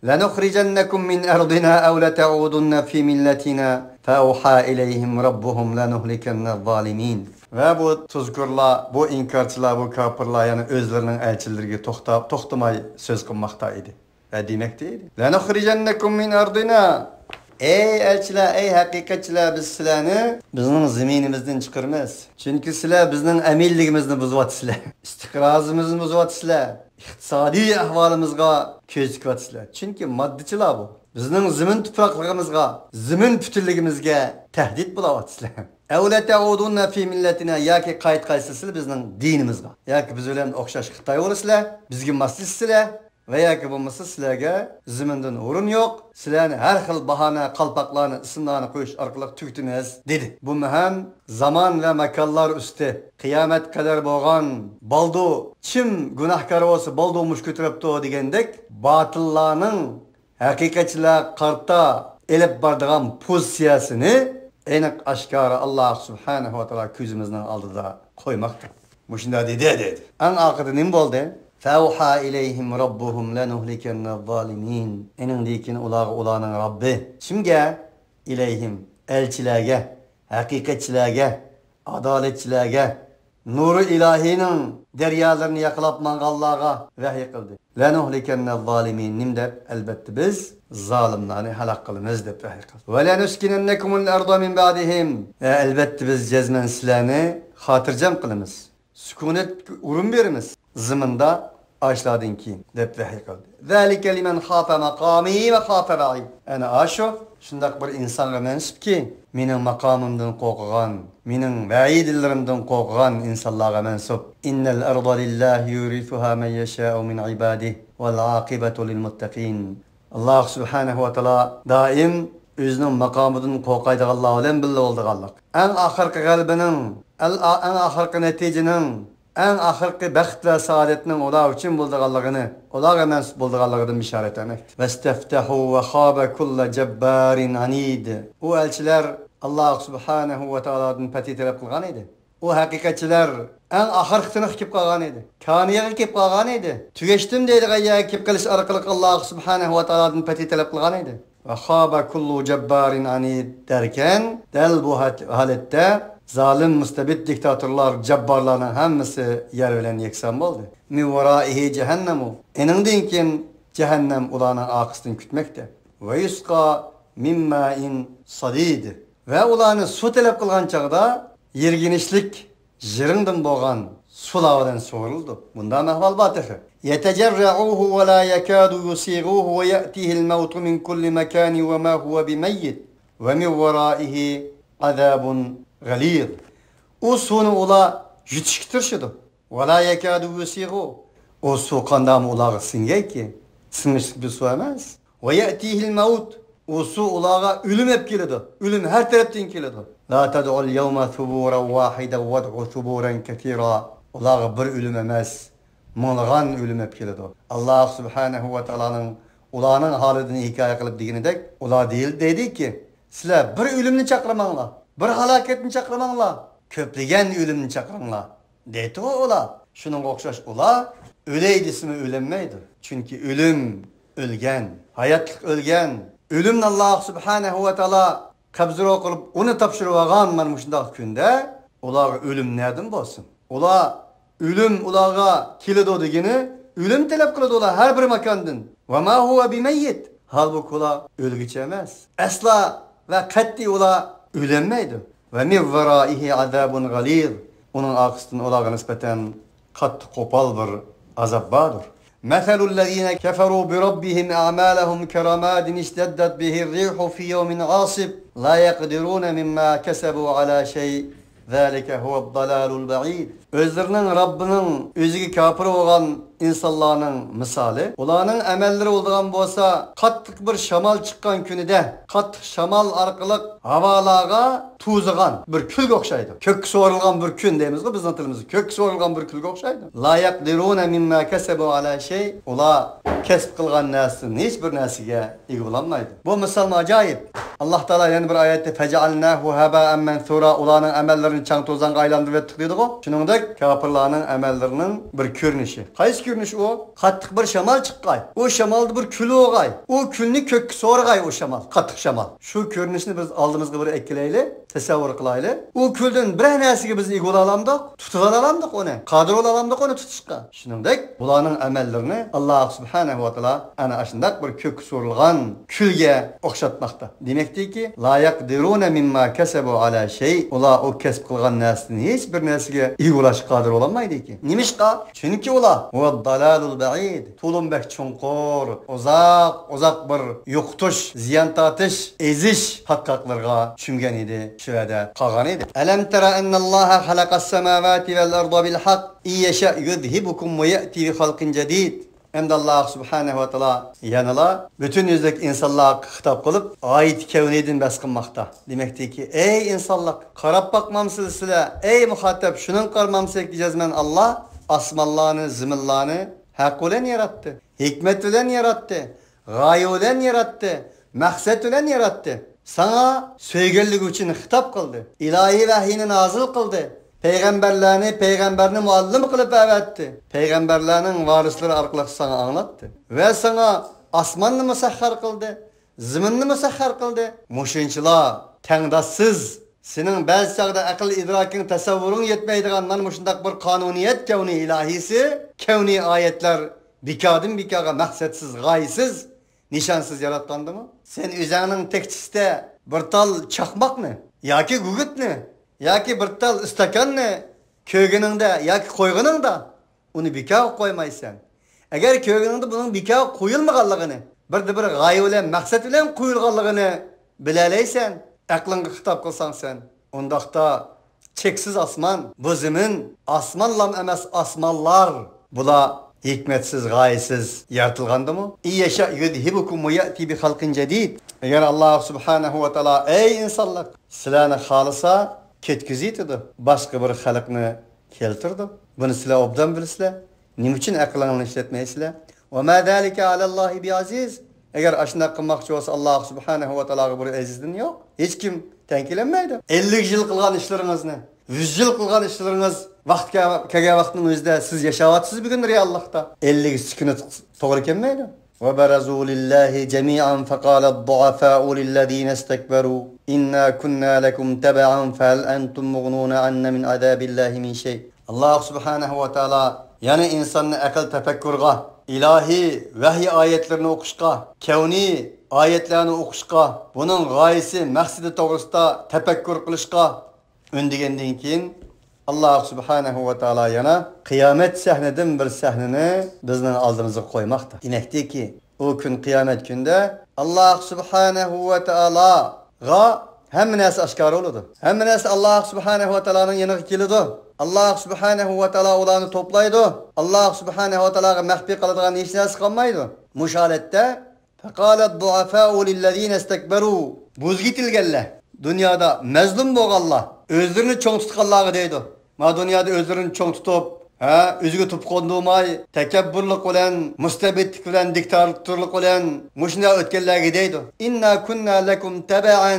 لنخرجنكم من أرضنا أو لتعودن في ملتنا فأوحى إليهم ربهم لنهلكن الظالمين. ۋە بۇ تۇزكورلار، بۇ ئىنكارچىلار، بۇ كاپىرلار يەنە ئۆزلىرىنىڭ ئەلچىلىرىگە توختا-، توختىماي سۆز قىلماقتا ئىدى ۋە دېمەكتە ئىدى. لنخرجنكم من أرضنا. ئەي ئەلچىلەر، ئەي ھەقىقەتچىلەر، بىز سىلەرنى بىزنىڭ زېمىنىمىزدىن چىقىرىمىز. چۈنكى سىلەر بىزنىڭ ئەمىنلىكىمىزنى بۇزۇۋاتىسىلەر. ئىستىقرارىمىزنى بۇزۇۋاتىسىلەر. ئىقتىسادىي ئەھۋالىمىزغا كۆز تىكىۋاتىسىلەر. چۈنكى ماددىچىلار بۇ. بىزنىڭ زېمىن تۇپراقلىقىمىزغا، زېمىن پۈتۈنلۈكىمىزگە تەھدىت بولاۋاتىسىلەر. أو لتعودن في ملتنا، ياكى قايتقايسىلەر سىلەر بىزنىڭ دىنىمىزغا. ياكى بىز بىلەن ئوخشاش خىتاي بولىسىلەر، بىزگە ماسلىشىسىلەر. ۋە ياكى بولمىسا سىلەرگە زېمىندىن ئورۇن يوق، سىلەرنى ھەر خىل باھانە، قالپاقلارنى، ئىسىملارنى قويۇش ئارقىلىق تۈگىتىمىز، دېدى. بۇمۇ ھەم زامان ۋە ماكانلار ئۈستى، قىيامەتكە قەدەر بولغان بالدۇر، چىن گۇناھكار بولسا بالدۇر مۇش كۆتۈرۈپتۇ دېگەندەك، باتىللارنىڭ ھەقىقەتچىلەرگە قارىتا ئېلىپ بارىدىغان پوزىتسىيەسىنى ئېنىق ئاشكارا ئاللا سۇبھانەھۇ ۋە تائالا كۆزىمىزنىڭ ئالدىدا قويماقتا. مۇشۇنداق دېدى، دېدى. ئەڭ ئاخىرىدا نېمە بولدى؟ فأوحى إليهم ربهم لنهلكن الظالمين. ئېنىڭدىن كېيىن ئۇلارغا ئۇلارنىڭ رەببى كىمگە؟ إليهم، ئەلچىلەرگە، ھەقىقەتچىلەرگە، ئادالەتچىلەرگە، نۇرى ئىلاھىنىڭ دەريالىرىنى ياقىلاپ ماڭغانلارغا ۋەھىي قىلدى. لنهلكن الظالمين، نېمە دەپ؟ ئەلبەتتە بىز زالىملارنى ھالاك قىلىمىز دەپ ۋەھىي قىلدى. ولنسكننكم الأرض من بعدهم، ئەلبەتتە بىز جەزمەن سىلەرنى خاتىرجەم قىلىمىز. سۈكۈنەتكە ئورۇن بېرىمىز زېمىندا ئاشۇلاردىن كېيىن، دەپ ۋەھىي قىلدى. ذلك لمن خاف مقامي وخاف وعيد. ئەنە ئاشۇ شۇنداق بىر ئىنسانغا مەنسۇپكى، مېنىڭ ماقامىمدىن قورقىدىغان، مېنىڭ ۋەئىدلىرىمدىن قورقىدىغان ئىنسانلارغا مەنسۇپ. إن الأرض لله يورثها من يشاء من عباده والعاقبة للمتقين. ئاللا سۇبھانەھۇ ۋە تائالا دائىم ئۆزىنىڭ ماقامىدىن قورقايدىغانلار بىلەن بىللە بولىدىغانلىق، ئەڭ ئاخىرقى غەلىبىنىڭ، ئەل-، ئەڭ ئاخىرقى نەتىجىنىڭ، ئەڭ ئاخىرقى بەخت ۋە سائادەتنىڭ ئۇلار ئۈچۈن بولىدىغانلىقىنى، ئۇلارغا مەنسۇپ بولىدىغانلىقىدىن بېشارەت بەرمەكتە. ۋەستەفتەھۇ ۋە خابە كۇللە جەببارىن ئەنىد. ئۇ ئەلچىلەر ئاللاھ سۇبھانەھۇ ۋە تائالادىن پەتھى تەلەپ قىلغان ئىدى. ئۇ ھەقىقەتچىلەر ئەڭ ئاخىرقى تىنىققا كېلىپ قالغان ئىدى. كانىيەگە كېلىپ قالغان ئىدى. تۈگەشتىم دەيدىغان يەرگە كېلىپ قېلىش ئارقىلىق ئاللاھ سۇبھانەھۇ ۋە تائالادىن پەتھى تەلەپ قىلغان ئىدى. ۋە خابە كۇللۇ جەببارىن ئەنىد دەركەن، دەل بۇ ھال-، ھالەتتە زالىم، مۇستەبىت دىكتاتورلار، جاببارلارنىڭ ھەممىسى يەر بىلەن يەكسان بولدى. مىن ۋارائىھى جەھەننەمۇ. ئېنىڭدىن كېيىن جەھەننەم ئۇلارنىڭ ئارقىسىدىن كۈتمەكتە. ۋە يۇسقا مىن مائىن سەدىد. ۋە ئۇلارنى سۇ تەلەپ قىلغان چاغدا يىرگىنچلىك يىرىڭدىن بولغان سۇلار بىلەن سۇغۇرۇلىدۇ. بۇنداق ئەھۋال بار تېخى. يەتەجەررەئۇھۇ ۋە لا يەكادۇ يۇسىغۇھۇ ۋە يەتىھىل مەۋتۇ مىن كۇللى مەكانىن ۋە ما ھۇۋە بىمەييىت ۋە مىن ۋارائىھى ئازابۇن غەلىظ. ئۇ سۇنى ئۇلار يۇتۇشقا تىرىشىدۇ. ۋە لا يەكادۇ يۇسىغۇ. ئۇ سۇ قانداقمۇ ئۇلارغا سىڭگەيكى؟ سىڭىشلىك بىر سۇ ئەمەس. ۋە يەتىھىل مەۋت. ئۇ سۇ ئۇلارغا ئۆلۈم ئەپ كېلىدۇ. ئۆلۈم ھەر تەرەپتىن كېلىدۇ. لا تەدئۇل يەۋمە سۇبۇرەن ۋاھىدەن ۋەدئۇ سۇبۇرەن كەسىرا. ئۇلارغا بىر ئۆلۈم ئەمەس، مىڭلىغان ئۆلۈم ئەپ كېلىدۇ. ئاللاھ سۇبھانەھۇ ۋە تائالانىڭ ئۇلارنىڭ ھالىدىن ھېكايە قىلىپ دېگىنىدەك، ئۇلار دېيىل-، دەيدىكى، سىلەر بىر ئۆلۈمنى چاقىرماڭلار، بىر ھالاكەتنى چاقىرماڭلار، كۆپلىگەن ئۆلۈمنى چاقىرىڭلار. دەيتتىغۇ ئۇلار. شۇنىڭغا ئوخشاش ئۇلار ئۆلەي دېسىمۇ ئۆلەلمەيدۇ. چۈنكى ئۆلۈم ئۆلگەن، ھاياتلىق ئۆلگەن. ئۆلۈمنى ئاللاھ سۇبھانەھۇ ۋە تائالا قەبزىرۇھ قىلىپ، ئۇنى تاپشۇرۇۋالغان مانا مۇشۇنداق كۈندە ئۇلارغا ئۆلۈم نەدىن بولسۇن؟ ئۇلار ئۆلۈم ئۇلارغا كېلىدۇ دېگىنى، ئۆلۈم تەلەپ قىلىدۇ ئۇلار ھەر بىر ماكاندىن. ۋە ما ھۇۋە بىمەييىت. ھالبۇكى، ئۇلار ئۆلگۈچى ئەمەس. ئەسلا ۋە قەتئىي ئۇلار ئۆلەلمەيدۇ. ۋە مىن ۋارائىھى ئازابۇن غەلىظ. ئۇنىڭ ئارقىسىدىن ئۇلارغا نىسبەتەن قاتتىق قوپال بىر ئازاب باردۇر. مەسەلۇللەزىنە كەفەرۇ بىرەببىھىم ئەمالەھۇم كەرەمادىن ئىشتەددەت بىھىر رىھۇ فى يەۋمىن ئاسىف لا يەقدىرۇنە مىمما كەسەبۇ ئەلا شەي. زالىكە ھۇۋەد دالالۇل بەئىد. ئۆزلىرىنىڭ رەببىنىڭ ئۆزىگە كاپىر بولغان ئىنسانلارنىڭ مىسالى، ئۇلارنىڭ ئەمەللىرى بولىدىغان بولسا، قاتتىق بىر شامال چىققان كۈنىدە، قاتتىق شامال ئارقىلىق ھاۋالارغا توزىغان بىر كۈلگە ئوخشايدۇ. كۆككە سورۇلغان بىر كۈن دەيمىزغۇ بىزنىڭ تىلىمىزدا. كۆككە سورۇلغان بىر كۈلگە ئوخشايدۇ. لا يەقدىرۇنە مىمما كەسەبۇ ئەلا شەي. ئۇلار كەسىپ قىلغان نەرسىدىن ھېچ بىر نەرسىگە ئىگە بولالمايدۇ. بۇ مىسالمۇ ئاجايىپ. ئاللاھ تائالا يەنە بىر ئايەتتە، فەجەئەلناھۇ ھەبائەن مەنسۇرا، ئۇلارنىڭ ئەمەللىرىنى چاڭ-توزانغا ئايلاندۇرۇۋەتتۇق دېدىغۇ. شۇنىڭدەك كاپىرلارنىڭ ئەمەللىرىنىڭ بىر كۆرۈنۈشى. قايسى كۆرۈنۈش ئۇ؟ قاتتىق بىر شامال چىققاي، ئۇ شامالدا بىر كۈل بولغاي، ئۇ كۈلنى كۆككە سورىغاي، ئۇ شامال، قاتتىق شامال. شۇ كۆرۈنۈشنى بىز ئالدىمىزغا بىر ئەكىلەيلى، تەسەۋۋۇر قىلايلى. ئۇ كۈلدىن بىرەر نەرسىگە بىز ئىگە بولالامدۇق، تۇتۇۋالالامدۇق ئۇنى، قادىر بولالامدۇق ئۇنى تۇتۇشقا. شۇنىڭدەك بۇلارنىڭ ئەمەللىرىنى ئاللاھ سۇبھانەھۇ ۋە تائالا ئەنە ئاشۇنداق بىر كۆككە سورۇلغان كۈلگە ئوخشاتماقتا. دېمەكتىكى، لا يەقدىرۇنە مىمما كەسەبۇ ئەلا شەي، ئۇلار ئۇ كەسىپ قىلغان نەرسىدىن ھېچ بىر نەرسىگە ئىگە بولۇشقا قادىر بولالمايدىكەن. نېمىشقا؟ چۈنكى ئۇلار ھۇۋەد دالالۇل بەئىد، تولىمۇ بەك چوڭقۇر، ئۇزاق، ئۇزاق بىر يوقىتىش، زىيان تارتىش، ئېزىش پاتقاقلىرىغا چۈمگەن ئىدى، شۇ يەردە قالغان ئىدى. ئەلەم تەرە ئەننەللاھە خەلەقەس سەماۋاتى ۋەل ئەرزە بىل ھەق، ئىن يەشەئ يۇزھىبكۇم ۋە يەئتى بىخەلقىن جەدىد. ئەمدى ئاللاھ سۇبھانەھۇ ۋە تائالا يەنىلا پۈتۈن يۈزلۈك ئىنسانلارغا خىتاب قىلىپ، ئايىتى كەۋنىدىن بەس قىلماقتا. دېمەكتىكى، ئەي ئىنسانلار، قاراپ باقمامسىلەر سىلەر، ئەي مۇخاتەب، شۇنىڭغا قارىمامسىلەر، جەزمەن ئاللاھ ئاسمانلارنى، زېمىنلارنى ھەق بىلەن ياراتتى، ھېكمەت بىلەن ياراتتى، غايە بىلەن ياراتتى، مەقسەت بىلەن ياراتتى. ساڭا سۆيگەنلىكى ئۈچۈن خىتاب قىلدى. ئىلاھىي ۋەھىينى نازىل قىلدى. پەيغەمبەرلەرنى، پەيغەمبەرنى مۇئەللىم قىلىپ ئەۋەتتى. پەيغەمبەرلەرنىڭ ۋارىسلىرى ئارقىلىق ساڭا ئاڭلاتتى. ۋە ساڭا ئاسماننى مۇسەخخەر قىلدى، زېمىننى مۇسەخخەر قىلدى. مۇشۇنچىلا تەڭداشسىز، سېنىڭ بەزى چاغدا ئەقىل ئىدراكىڭ، تەسەۋۋۇرۇڭ يەتمەيدىغان مانا مۇشۇنداق بىر قانۇنىيەت كەۋنى ئىلاھىيسى، كەۋنى ئايەتلەر بىكاردىن بىكارغا مەقسەتسىز، غايىسىز، نىشانسىز ياراتقاندىمۇ؟ سەن ئۆزۈڭنىڭ تەكچىسىدە بىر تال چاقماقنى ياكى گۈگۈتنى ياكى بىر تال ئىستاكاننى كۆرگىنىڭدە ياكى قويغىنىڭدا، ئۇنى بىكارغا قويمايسەن. ئەگەر كۆرگىنىڭدە بۇنىڭ بىكارغا قويۇلمىغانلىقىنى، بىردە بىر غايە بىلەن، مەقسەت بىلەن قويۇلغانلىقىنى بىلەلەيسەن، ئەقلىڭگە خىتاب قىلساڭ سەن، ئۇنداقتا چەكسىز ئاسمان، بۇ زېمىن، ئاسمانلام ئەمەس، ئاسمانلار، بۇلار ھېكمەتسىز، غايىسىز يارىتىلغاندىمۇ؟ إن يشأ يذهبكم ويأت بخلق جديد. ئەگەر ئاللاھ سۇبھانەھۇ ۋە تائالا، ئەي ئىنسانلار، سىلەرنى خالىسا، كەتكۈزۈۋېتىدۇ. باشقا بىر خەلقنى كەلتۈرىدۇ. بۇنى سىلەر ئوبدان بىلىسىلەر. نېمە ئۈچۈن ئەقلىڭلارنى ئىشلەتمەيسىلەر؟ وما ذلك على الله بعزيز. ئەگەر ئاشۇنداق قىلماقچى بولسا، ئاللاھ سۇبھانەھۇ ۋە تائالاغا بىر ئەزىزدىن يوق. ھېچكىم تەڭ كېلەلمەيدۇ. ئەللىك يىل قىلغان ئىشلىرىڭىزنى، يۈز يىل قىلغان ئىشلىرىڭىز ۋاقىت كەل-، كەلگەن ۋاقىتنىڭ ئۆزىدە سىز ياشاۋاتىسىز بۈگۈن رېئاللىقتا. ئەللىك سېكۇنت توغرا كەلمەيدۇ. وبرزوا لله جميعا فقال الضعفاء للذين استكبروا إنا كنا لكم تبعا فهل أنتم مغنون عنا من عذاب الله من شيء. ئاللاھ سۇبھانەھۇ ۋە تائالا يەنە ئىنساننى ئەقىل تەپەككۇرغا، ئىلاھىي ۋەھىي ئايەتلىرىنى ئوقۇشقا، كەۋنىي ئايەتلەرنى ئوقۇشقا، بۇنىڭ غايىسى، مەقسىتى توغرىسىدا تەپەككۇر قىلىشقا ئۈندىگەندىن كېيىن، ئاللاھ سۇبھانەھۇ ۋە تائالا يەنە قىيامەت سەھنىدىن بىر سەھنىنى بىزنىڭ ئالدىمىزغا قويماقتا. دېمەكتىكى، ئۇ كۈن، قىيامەت كۈندە ئاللاھ سۇبھانەھۇ ۋە تائالاغا ھەممە نەرسە ئاشكارا بولىدۇ. ھەممە نەرسە ئاللاھ سۇبھانەھۇ ۋە تائالانىڭ يېنىغا كېلىدۇ. ئاللاھ سۇبھانەھۇ ۋە تائالا ئۇلارنى توپلايدۇ. ئاللاھ سۇبھانەھۇ ۋە تائالاغا مەخپىي قالىدىغان ھېچ نەرسە قالمايدۇ. مۇشۇ ھالەتتە فقال الضعفاء للذين استكبروا. بوزۇپ كېتىلگەنلەر، دۇنيادا مەزلۇم بولغانلار، ئۆزلىرىنى چوڭ تۇتقانلارغا دەيدۇ. ما دۇنيادا ئۆزلىرىنى چوڭ تۇتۇپ، ھە، ئۆزىگە تۇپا قوندۇرماي، تەكەببۇرلۇق بىلەن، مۇستەبىتلىك بىلەن، دىكتاتورلۇق بىلەن مۇشۇنداق ئۆتكەنلەرگە دەيدۇ. إنا كنا لكم تبعا.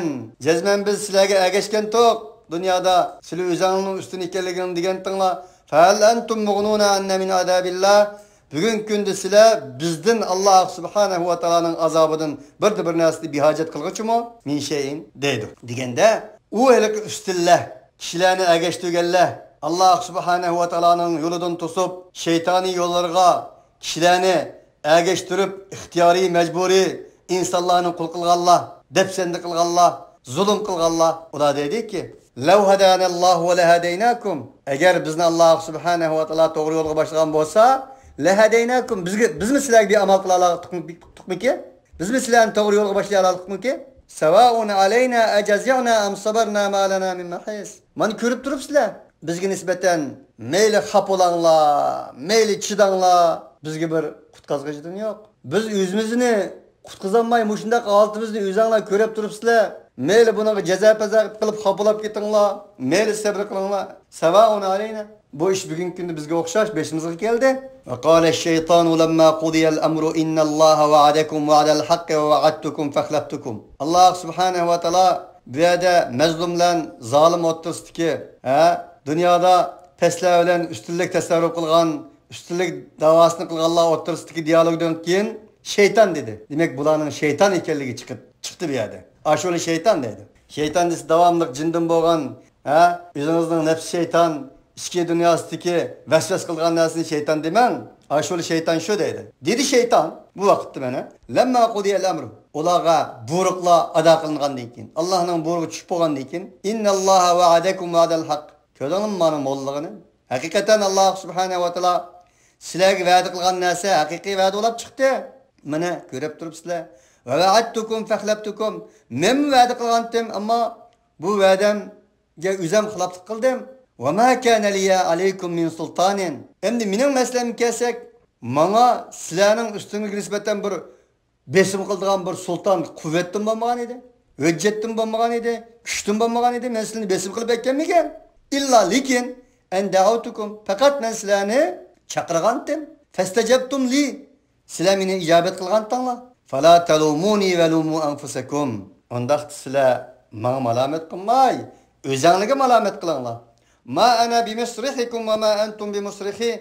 جەزمەن بىز سىلەرگە ئەگەشكەنتۇق. دۇنيادا سىلەر ئۆزۈڭلارنىڭ ئۈستۈن ئىكەنلىكىڭلارنى دېگەنتىڭلار. فهل أنتم مغنون عنا من عذاب الله. بۈگۈنكى كۈندە سىلەر بىزدىن، ئاللاھ سۇبھانەھۇ ۋە تائالانىڭ ئازابىدىن بىردە بىر نەرسىنى بىھاجەت قىلغۇچىمۇ؟ من شيء دەيدۇ. دېگەندە، ئۇ ھېلىقى ئۈستۈنلەر، كىشىلەرنى ئەگەشتۈرگەنلەر، ئاللاھ سۇبھانەھۇ ۋە تائالانىڭ يولىدىن توسۇپ، شەيتانىي يوللارغا كىشىلەرنى ئەگەشتۈرۈپ، ئىختىيارىي، مەجبۇرىي ئىنسانلارنى قۇل قىلغانلار، دەپسەندە قىلغانلار، زۇلۇم قىلغانلار، ئۇلار دەيدۇكى، لو هدانا الله لهديناكم. ئەگەر بىزنى ئاللاھ سۇبھانەھۇ ۋە تائالا توغرا يولغا باشلىغان بولسا، لهديناكم، بىزگە، بىزمۇ سىلەرگە بىر ئامال قىلالايتتۇقمىكى؟ بىزمۇ سىلەرنى توغرا يولغا باشلايالايتتۇقمىكى؟ سواء علينا أجزعنا أم صبرنا ما لنا من محيص. مانا كۆرۈپ تۇرۇپسىلەر، بىزگە نىسبەتەن مەيلى خاپا بولاڭلار، مەيلى چىداڭلار، بىزگە بىر قۇتقازغۇچىدىن يوق. بىز ئۆزىمىزنى قۇتقۇزالماي، مۇشۇنداق ھالىتىمىزنى ئۆزەڭلار كۆرۈپ تۇرۇپسىلەر. مەيلى بۇنىڭغا جازا-پەزا قىلىپ خاپىلاپ كېتىڭلار، مەيلى سەبرى قىلىڭلار. سواء علينا. بۇ ئىش بۈگۈنكى كۈندە بىزگە ئوخشاش بېشىمىزغا كەلدى. وقال الشيطان لما قضي الأمر إن الله وعدكم وعد الحق ووعدتكم فأخلفتكم. ئاللاھ سۇبھانەھۇ ۋە تائالا بۇ يەردە مەزلۇم بىلەن زالىم ئوتتۇرىسىدىكى، ھە، دۇنيادا پەسلەر بىلەن ئۈستۈنلۈك تەسەۋۋۇر قىلغان، ئۈستۈنلۈك داۋاسىنى قىلغانلار ئوتتۇرىسىدىكى دىئالوگدىن كېيىن شەيتان دېدى. دېمەك، بۇلارنىڭ شەيتان ئىكەنلىكى چىقىپ چىقتى بۇ يەردە. ئاشۇنى شەيتان دەيدۇ. شەيتان دېسە داۋاملىق جىندىن بولغان، ھە، ئۆزىڭىزنىڭ نەپسى شەيتان، ئىچكى دۇنياسىدىكى ۋەسۋەسە قىلغان نەرسىنى شەيتان دېمەڭ. ئاشۇنى شەيتان شۇ دەيدۇ. دېدى شەيتان بۇ ۋاقىتتا مانا، لەمما قۇدىيەل ئەمرۇ. ئۇلارغا بۇيرۇقلار ئادا قىلىنغاندىن كېيىن، ئاللاھنىڭ بۇيرۇقى چۈشۈپ بولغاندىن كېيىن، ئىنناللاھا ۋەئەدەكۇم ۋەئەدەل ھەق. كۆردۈڭلارمۇ مانا موللىغىنى؟ ھەقىقەتەن ئاللاھ سۇبھانەھۇ ۋە تائالا سىلەرگە ۋەدە قىلغان نەرسە ھەقىقىي ۋەدە بولاپ چىقتى. مانا كۆرۈپ تۇرۇپسىلەر. ۋە ۋەئەدتۇكۇم فەخلەفتۇكۇم. مەنمۇ ۋەدە قىلغانتىم، ئەمما بۇ ۋەدەمگە ئۆزەم خىلاپلىق قىلدىم. ۋە ما كانە لىيە ئەلەيكۇم مىن سۇلتانىن. ئەمدى مېنىڭ مەسىلەمگە كەلسەك، ماڭا سىلەرنىڭ ئۈستۈڭىزگە نىسبەتەن بىر بېسىم قىلىدىغان بىر سۇلتان قۇۋۋەتتىن بولمىغان ئىدى، ھۆججەتتىن بولمىغان ئىدى، كۈچتىن بولمىغان ئىدى. مەن سىلەرنى بېسىم قىلىپ ئەكەلمىگەن. ئىللا لېكىن، ئەن دەئەۋتۇكۇم، پەقەت مەن سىلەرنى چاقىرغانتىم. فەستەجەبتۇم لى، سىلەر مېنى ئىجابەت قىلغانتىڭلار. فلا تلوموني ولوموا أنفسكم. ئۇنداقتا سىلەر ماڭا مالامەت قىلماي، ئۆزەڭلىگە مالامەت قىلىڭلار. ما أنا بمصرخكم وما أنتم بمصرخي.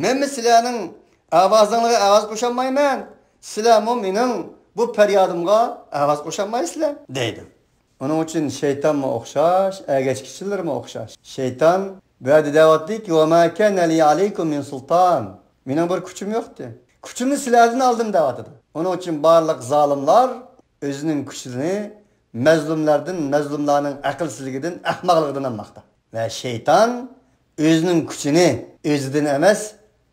مەنمۇ سىلەرنىڭ ئاۋازىڭلارغا ئاۋاز قوشالمايمەن، سىلەرمۇ مېنىڭ بۇ پەريادىمغا ئاۋاز قوشالمايسىلەر، دەيدۇ. ئۇنىڭ ئۈچۈن شەيتانمۇ ئوخشاش، ئەگەشكۈچىلىرىمۇ ئوخشاش. شەيتان بۇ يەردە دەۋاتتىكى، ۋە ما كانە لىيە ئەلەيكۇم مىن سۇلتان. مېنىڭ بىر كۈچۈم يوقتى. كۈچۈمنى سىلەردىن ئالدىم دەۋاتىدۇ. ئۇنىڭ ئۈچۈن بارلىق زالىملار ئۆزىنىڭ كۈچىنى مەزلۇملاردىن، مەزلۇملارنىڭ ئەقىلسىزلىكىدىن، ئەخمەقلىقىدىن ئالماقتا. ۋە شەيتان ئۆزىنىڭ كۈچىنى ئۆزىدىن ئەمەس،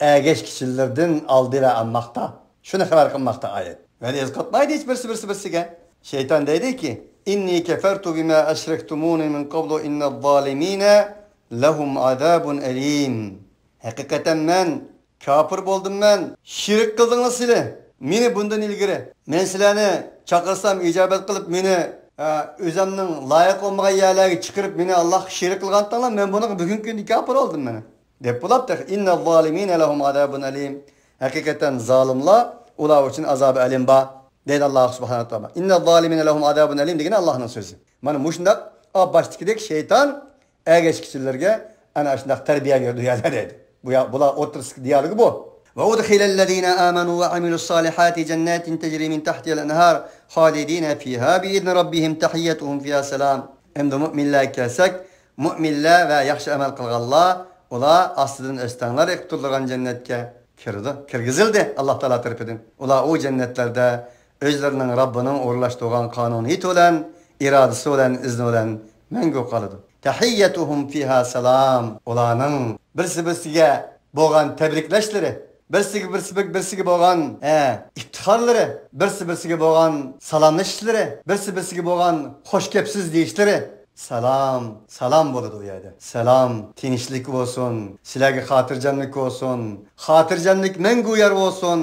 ئەگەشكۈچىلىرىدىن ئالدى ۋە ئالماقتا. شۇنى خەۋەر قىلماقتا ئايەت. يەنى ئەسقاتمايدۇ ھېچ بىرسى بىرسى بىرسىگە. شەيتان دەيدۇكى، إني كفرت بما أشركتموني من قبل إن الظالمين لهم عذاب أليم. ھەقىقەتەن مەن كاپىر بولدۇم مەن. شېرىك قىلدىڭلار سىلى مېنى بۇندىن ئىلگىرى. مەن سىلەرنى چاقىرسام ئىجابەت قىلىپ، مېنى، ئە، ئۆزەمنىڭ لايىق بولمىغان يەرلەرگە چىقىرىپ، مېنى ئاللاغا شېرىك قىلغانتىڭلار، مەن بۇنىڭغا بۈگۈنكى كۈندە كاپىر بولدۇم مانا. دەپ بولۇپ تېخى. إن الظالمين لهم عذاب أليم. ھەقىقەتەن زالىملار، ئۇلار ئۈچۈن ئازابى ئەلىم بار، دەيدۇ ئاللاھ سۇبھانەھۇ ۋە تائالا. إن الظالمين لهم عذاب أليم دېگىنى ئاللاھنىڭ سۆزى. مانا مۇشۇنداق، ئا، باشتىكىدەك شەيتان ئەگەشكۈچىلەرگە ئەنە ئاشۇنداق تەربىيە بېرىدۇ يەردە دەيدۇ. بۇ يا-، بۇلار ئوتتۇرىسىدىكى دېيالوگى بۇ. وأدخل الذين آمنوا وعملوا الصالحات جنات تجري من تحتها الأنهار خالدين فيها بإذن ربهم تحيتهم فيها سلام. ئەمدى مۆمىنلەرگە كەلسەك، مۆمىنلەر ۋە ياخشى ئەمەل قىلغانلار، ئۇلار ئاستىدىن ئۆستەڭلەر ئېقىپ تۇرىدىغان جەننەتكە كىرىدۇ، كىرگۈزۈلدى ئاللاھ تائالا تەرىپىدىن. ئۇلار ئۇ جەننەتلەردە ئۆزلىرىنىڭ رەببىنىڭ ئورۇنلاشتۇرغان قانۇنىيىتى بىلەن، ئىرادىسى بىلەن، ئىزنى بىلەن مەڭگۈ قالىدۇ. تەھىييەتۇھۇم فىھا سالام. ئۇلارنىڭ بىرسى بىرسىگە بولغان تەبرىكلەشلىرى، بىرسىگە، بىرسى بىر-، بىرسىگە بولغان، ھە، ئىپتىخارلىرى، بىرسى بىرسىگە بولغان سالاملىشىشلىرى، بىرسى بىرسىگە بولغان خوش گەپ سۆز دېيىشلىرى سالام، سالام بولىدۇ ئۇ يەردە. سالام، تىنچلىق بولسۇن، سىلەرگە خاتىرجەملىك بولسۇن، خاتىرجەملىك مەڭگۈ يار بولسۇن،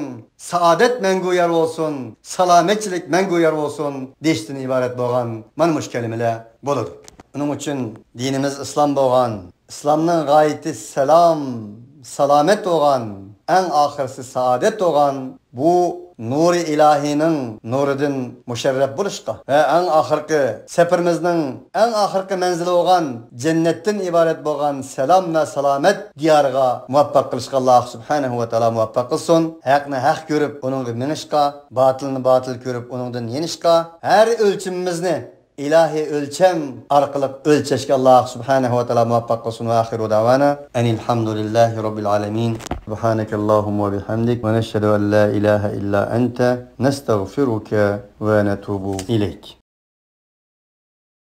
سائادەت مەڭگۈ يار بولسۇن، سالامەتچىلىك مەڭگۈ يار بولسۇن دېيىشتىن ئىبارەت بولغان مانا مۇشۇ كەلىمىلەر بولىدۇ. ئۇنىڭ ئۈچۈن دىنىمىز ئىسلام بولغان، ئىسلامنىڭ غايىتى سالام، سالامەت بولغان، ئەڭ ئاخىرسى سائادەت بولغان بۇ نۇرى ئىلاھىنىڭ نۇرىدىن مۇشەررەپ بولۇشقا ۋە ئەڭ ئاخىرقى سەپىرىمىزنىڭ ئەڭ ئاخىرقى مەنزىلى بولغان جەننەتتىن ئىبارەت بولغان سالام ۋە سالامەت دىيارىغا مۇۋەپپەق قىلىشقا ئاللاھ سۇبھانەھۇ ۋە تائالا مۇۋەپپەق قىلسۇن. ھەقنى ھەق كۆرۈپ، ئۇنىڭغا مېڭىشقا، باتىلنى باتىل كۆرۈپ، ئۇنىڭدىن يېنىشقا، ھەر ئۆلچىمىمىزنى ئىلاھىي ئۆلچەم ئارقىلىق ئۆلچەشكە ئاللاھ سۇبھانەھۇ ۋە تائالا مۇۋەپپەق قىلسۇن. ۋە ئاخىرۇ دەۋانا ئەنىل ھەمدۇلىللاھى رەببىل ئالەمىن. سۇبھانەكەللاھۇممە ۋە بىھەمدىك. ۋە نەشھەدۇ ئەن لا ئىلاھە ئىللا ئەنتە. نەستەغفىرۇكە ۋە نەتۇبۇ ئىلەيك.